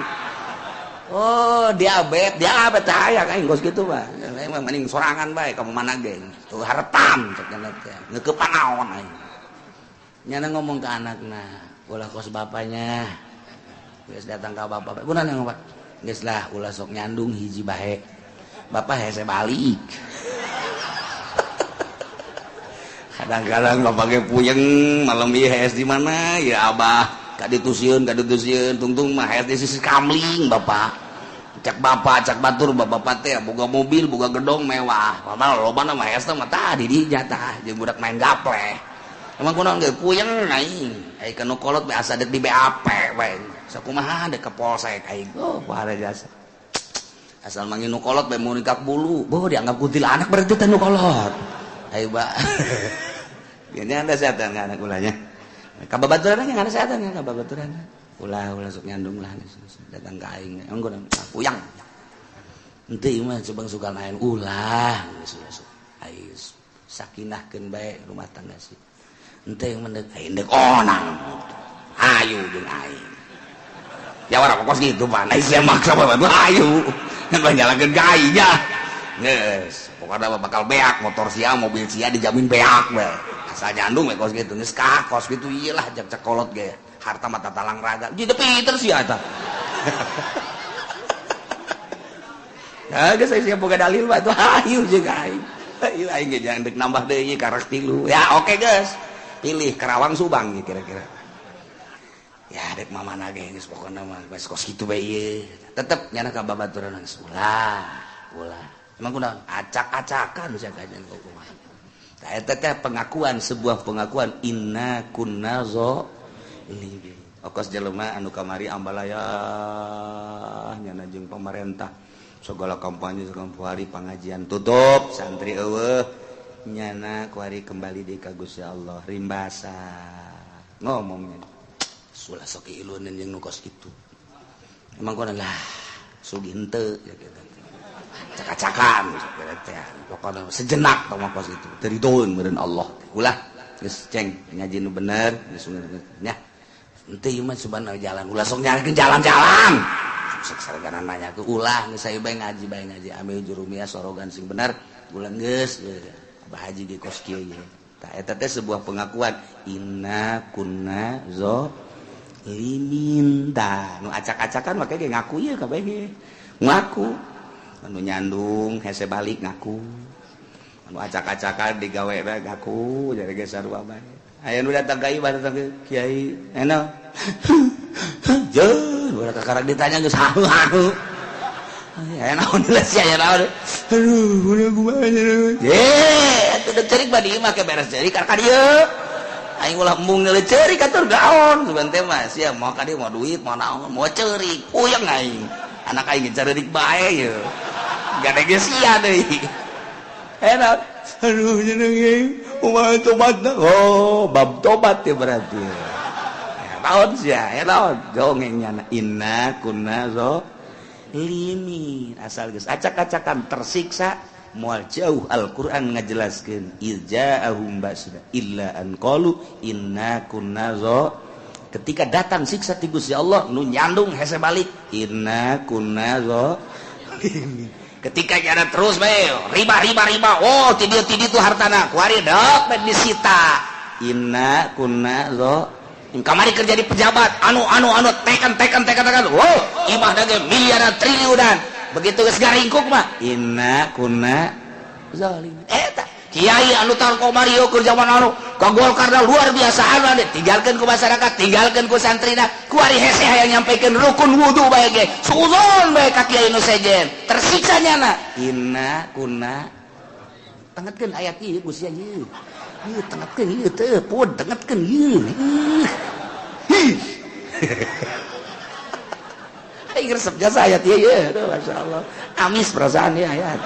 Oh, diabet, diabet teu hayang aing kos kitu mah. Emang mending sorangan bae kamu mana ge. Tuh haretam cek teh. Ngeukepan naon aing. Nyana ngomong ke anakna, ulah kos bapaknya. Geus datang ka bapak. Kunaon yang Pak? Geus lah, ulah sok nyandung hiji bae. Bapak hese balik. Kadang-kadang bapak ge puyeng malam ieu hees di mana ya abah, kaditu sieun tungtung mah hees di sisi kamling bapak. Cak bapak, cak batur bapak teh boga mobil, boga gedong mewah. Padahal lobana mah hees mah tah di dinya tah jeung budak main gaple. Emang kunaon ge puyeng aing. Ai kanu kolot be asa dek di BAP we. Sakumaha dek ke polsek aing. Oh, pahara jasa. Asal manggil nu kolot be mun nikak bulu. Boh dianggap kuntilanak berarti teh nu kolot. Ayo, Pak. Ini anda setan nggak anak ulahnya? Kababaturan nggak ada setan nggak kababaturan? Ulah ulah sok nyandung lah datang ke aing. Emang gua puyang. Ente mah coba suka lain ulah geus aing sakinahkeun bae rumah tangga sih. Ente yang mendek aing dek onang. Ayu jeung aing. Ya orang kos gitu Pak. Nah, saya maksa Pak, ayu. Kan jalankeun gainya. Geus, pokoknya bakal beak motor sia, mobil sia dijamin beak we. Asal nyandung we kos gitu. Geus ka kos gitu ieu lah jak kolot ge. Harta mata talang raga. Jadi pinter sia eta. Ya geus sia boga dalil mah tuh ayu jeung aing. Ayu aing ge jangan dek nambah deui karak tilu. Ya oke geus. Pilih Karawang Subang kira-kira. Ya dek mamana ge geus pokona mah geus kos kitu bae ieu. Tetep nyana ka babaturan geus ulah. Ulah. Emang kunaon? Acak-acakan sia kajian kumaha. Tah eta teh pengakuan, sebuah pengakuan inna kunna zalimin. Okos jelema anu kamari ambalaya nyana jeung pemerintah segala kampanye segala hari pengajian tutup santri eueuh nyana kuari kembali di ka Gusti Allah rimbasa ngomongnya sulah sok ilunan jeung nu kos kitu emang kono lah sugih henteu ya gitu caka-cakan pokoknya sejenak tong kos itu teridoeun meureun Allah ulah geus ceng ngaji nu bener geus nya henteu ieu mah subhanallah jalan ulah sok nyarikeun jalan-jalan sok sargana nanya ke ulah geus saya bae ngaji ambil jurumiyah sorogan sing bener ulah geus Abah Haji ge kos kieu ye tah eta teh sebuah pengakuan inna kunna zolimin tah nu acak-acakan make ge ngaku ieu kabeh ge ngaku anu nyandung hese balik ngaku anu acak-acakan digawe bae ngaku jadi ge sarua bae aya nu datang ka ieu datang ke kiai eno jeung urang kakarek ditanya geus hahu-hahu aya naon jelas aya naon aduh udah kumaha ye atuh deuk ceurik mah di imah ke beres ceurik ka dieu aing ulah embung ngeuleuh ceurik atuh gaon sugan teh mah sia mau ka dieu mau duit mau naon mau ceurik puyeng aing anak aing ceurik bae ye gade ge sia deui enak aduh jeneng kumaha tobatna oh bab tobat ya berarti ya naon sia ya naon dongeng nyana inna kunna zolimin asal geus acak-acakan tersiksa moal jauh Al-Qur'an ngajelaskeun irja'ahum basra illa an qalu inna kunna zo ketika datang siksa ti Gusti Allah nu nyandung hese balik inna kunna zolimin ketika nyana terus bae riba riba riba oh ti dieu ti ditu hartana kuari dok disita inna kunna zo kamari kerja di pejabat anu anu anu tekan tekan tekan tekan wow imah dage miliaran triliunan begitu geus garingkuk mah inna kunna zalimin eta kiai anu tahun kamari keur zaman anu ka Golkar luar biasa anu tinggalkeun ku masyarakat tinggalkeun ku santrina kuari hese hayang nyampaikan rukun wudu bae ge suuzon bae ka kiai nu sejen tersiksa nyana inna kunna tengetkeun ayat ieu Gusti ieu ieu tengetkeun ieu teu pun tengetkeun ieu. Hi. Aing resep jasa ayat ieu ye. Aduh, masyaallah. Amis perasaan ya ayat.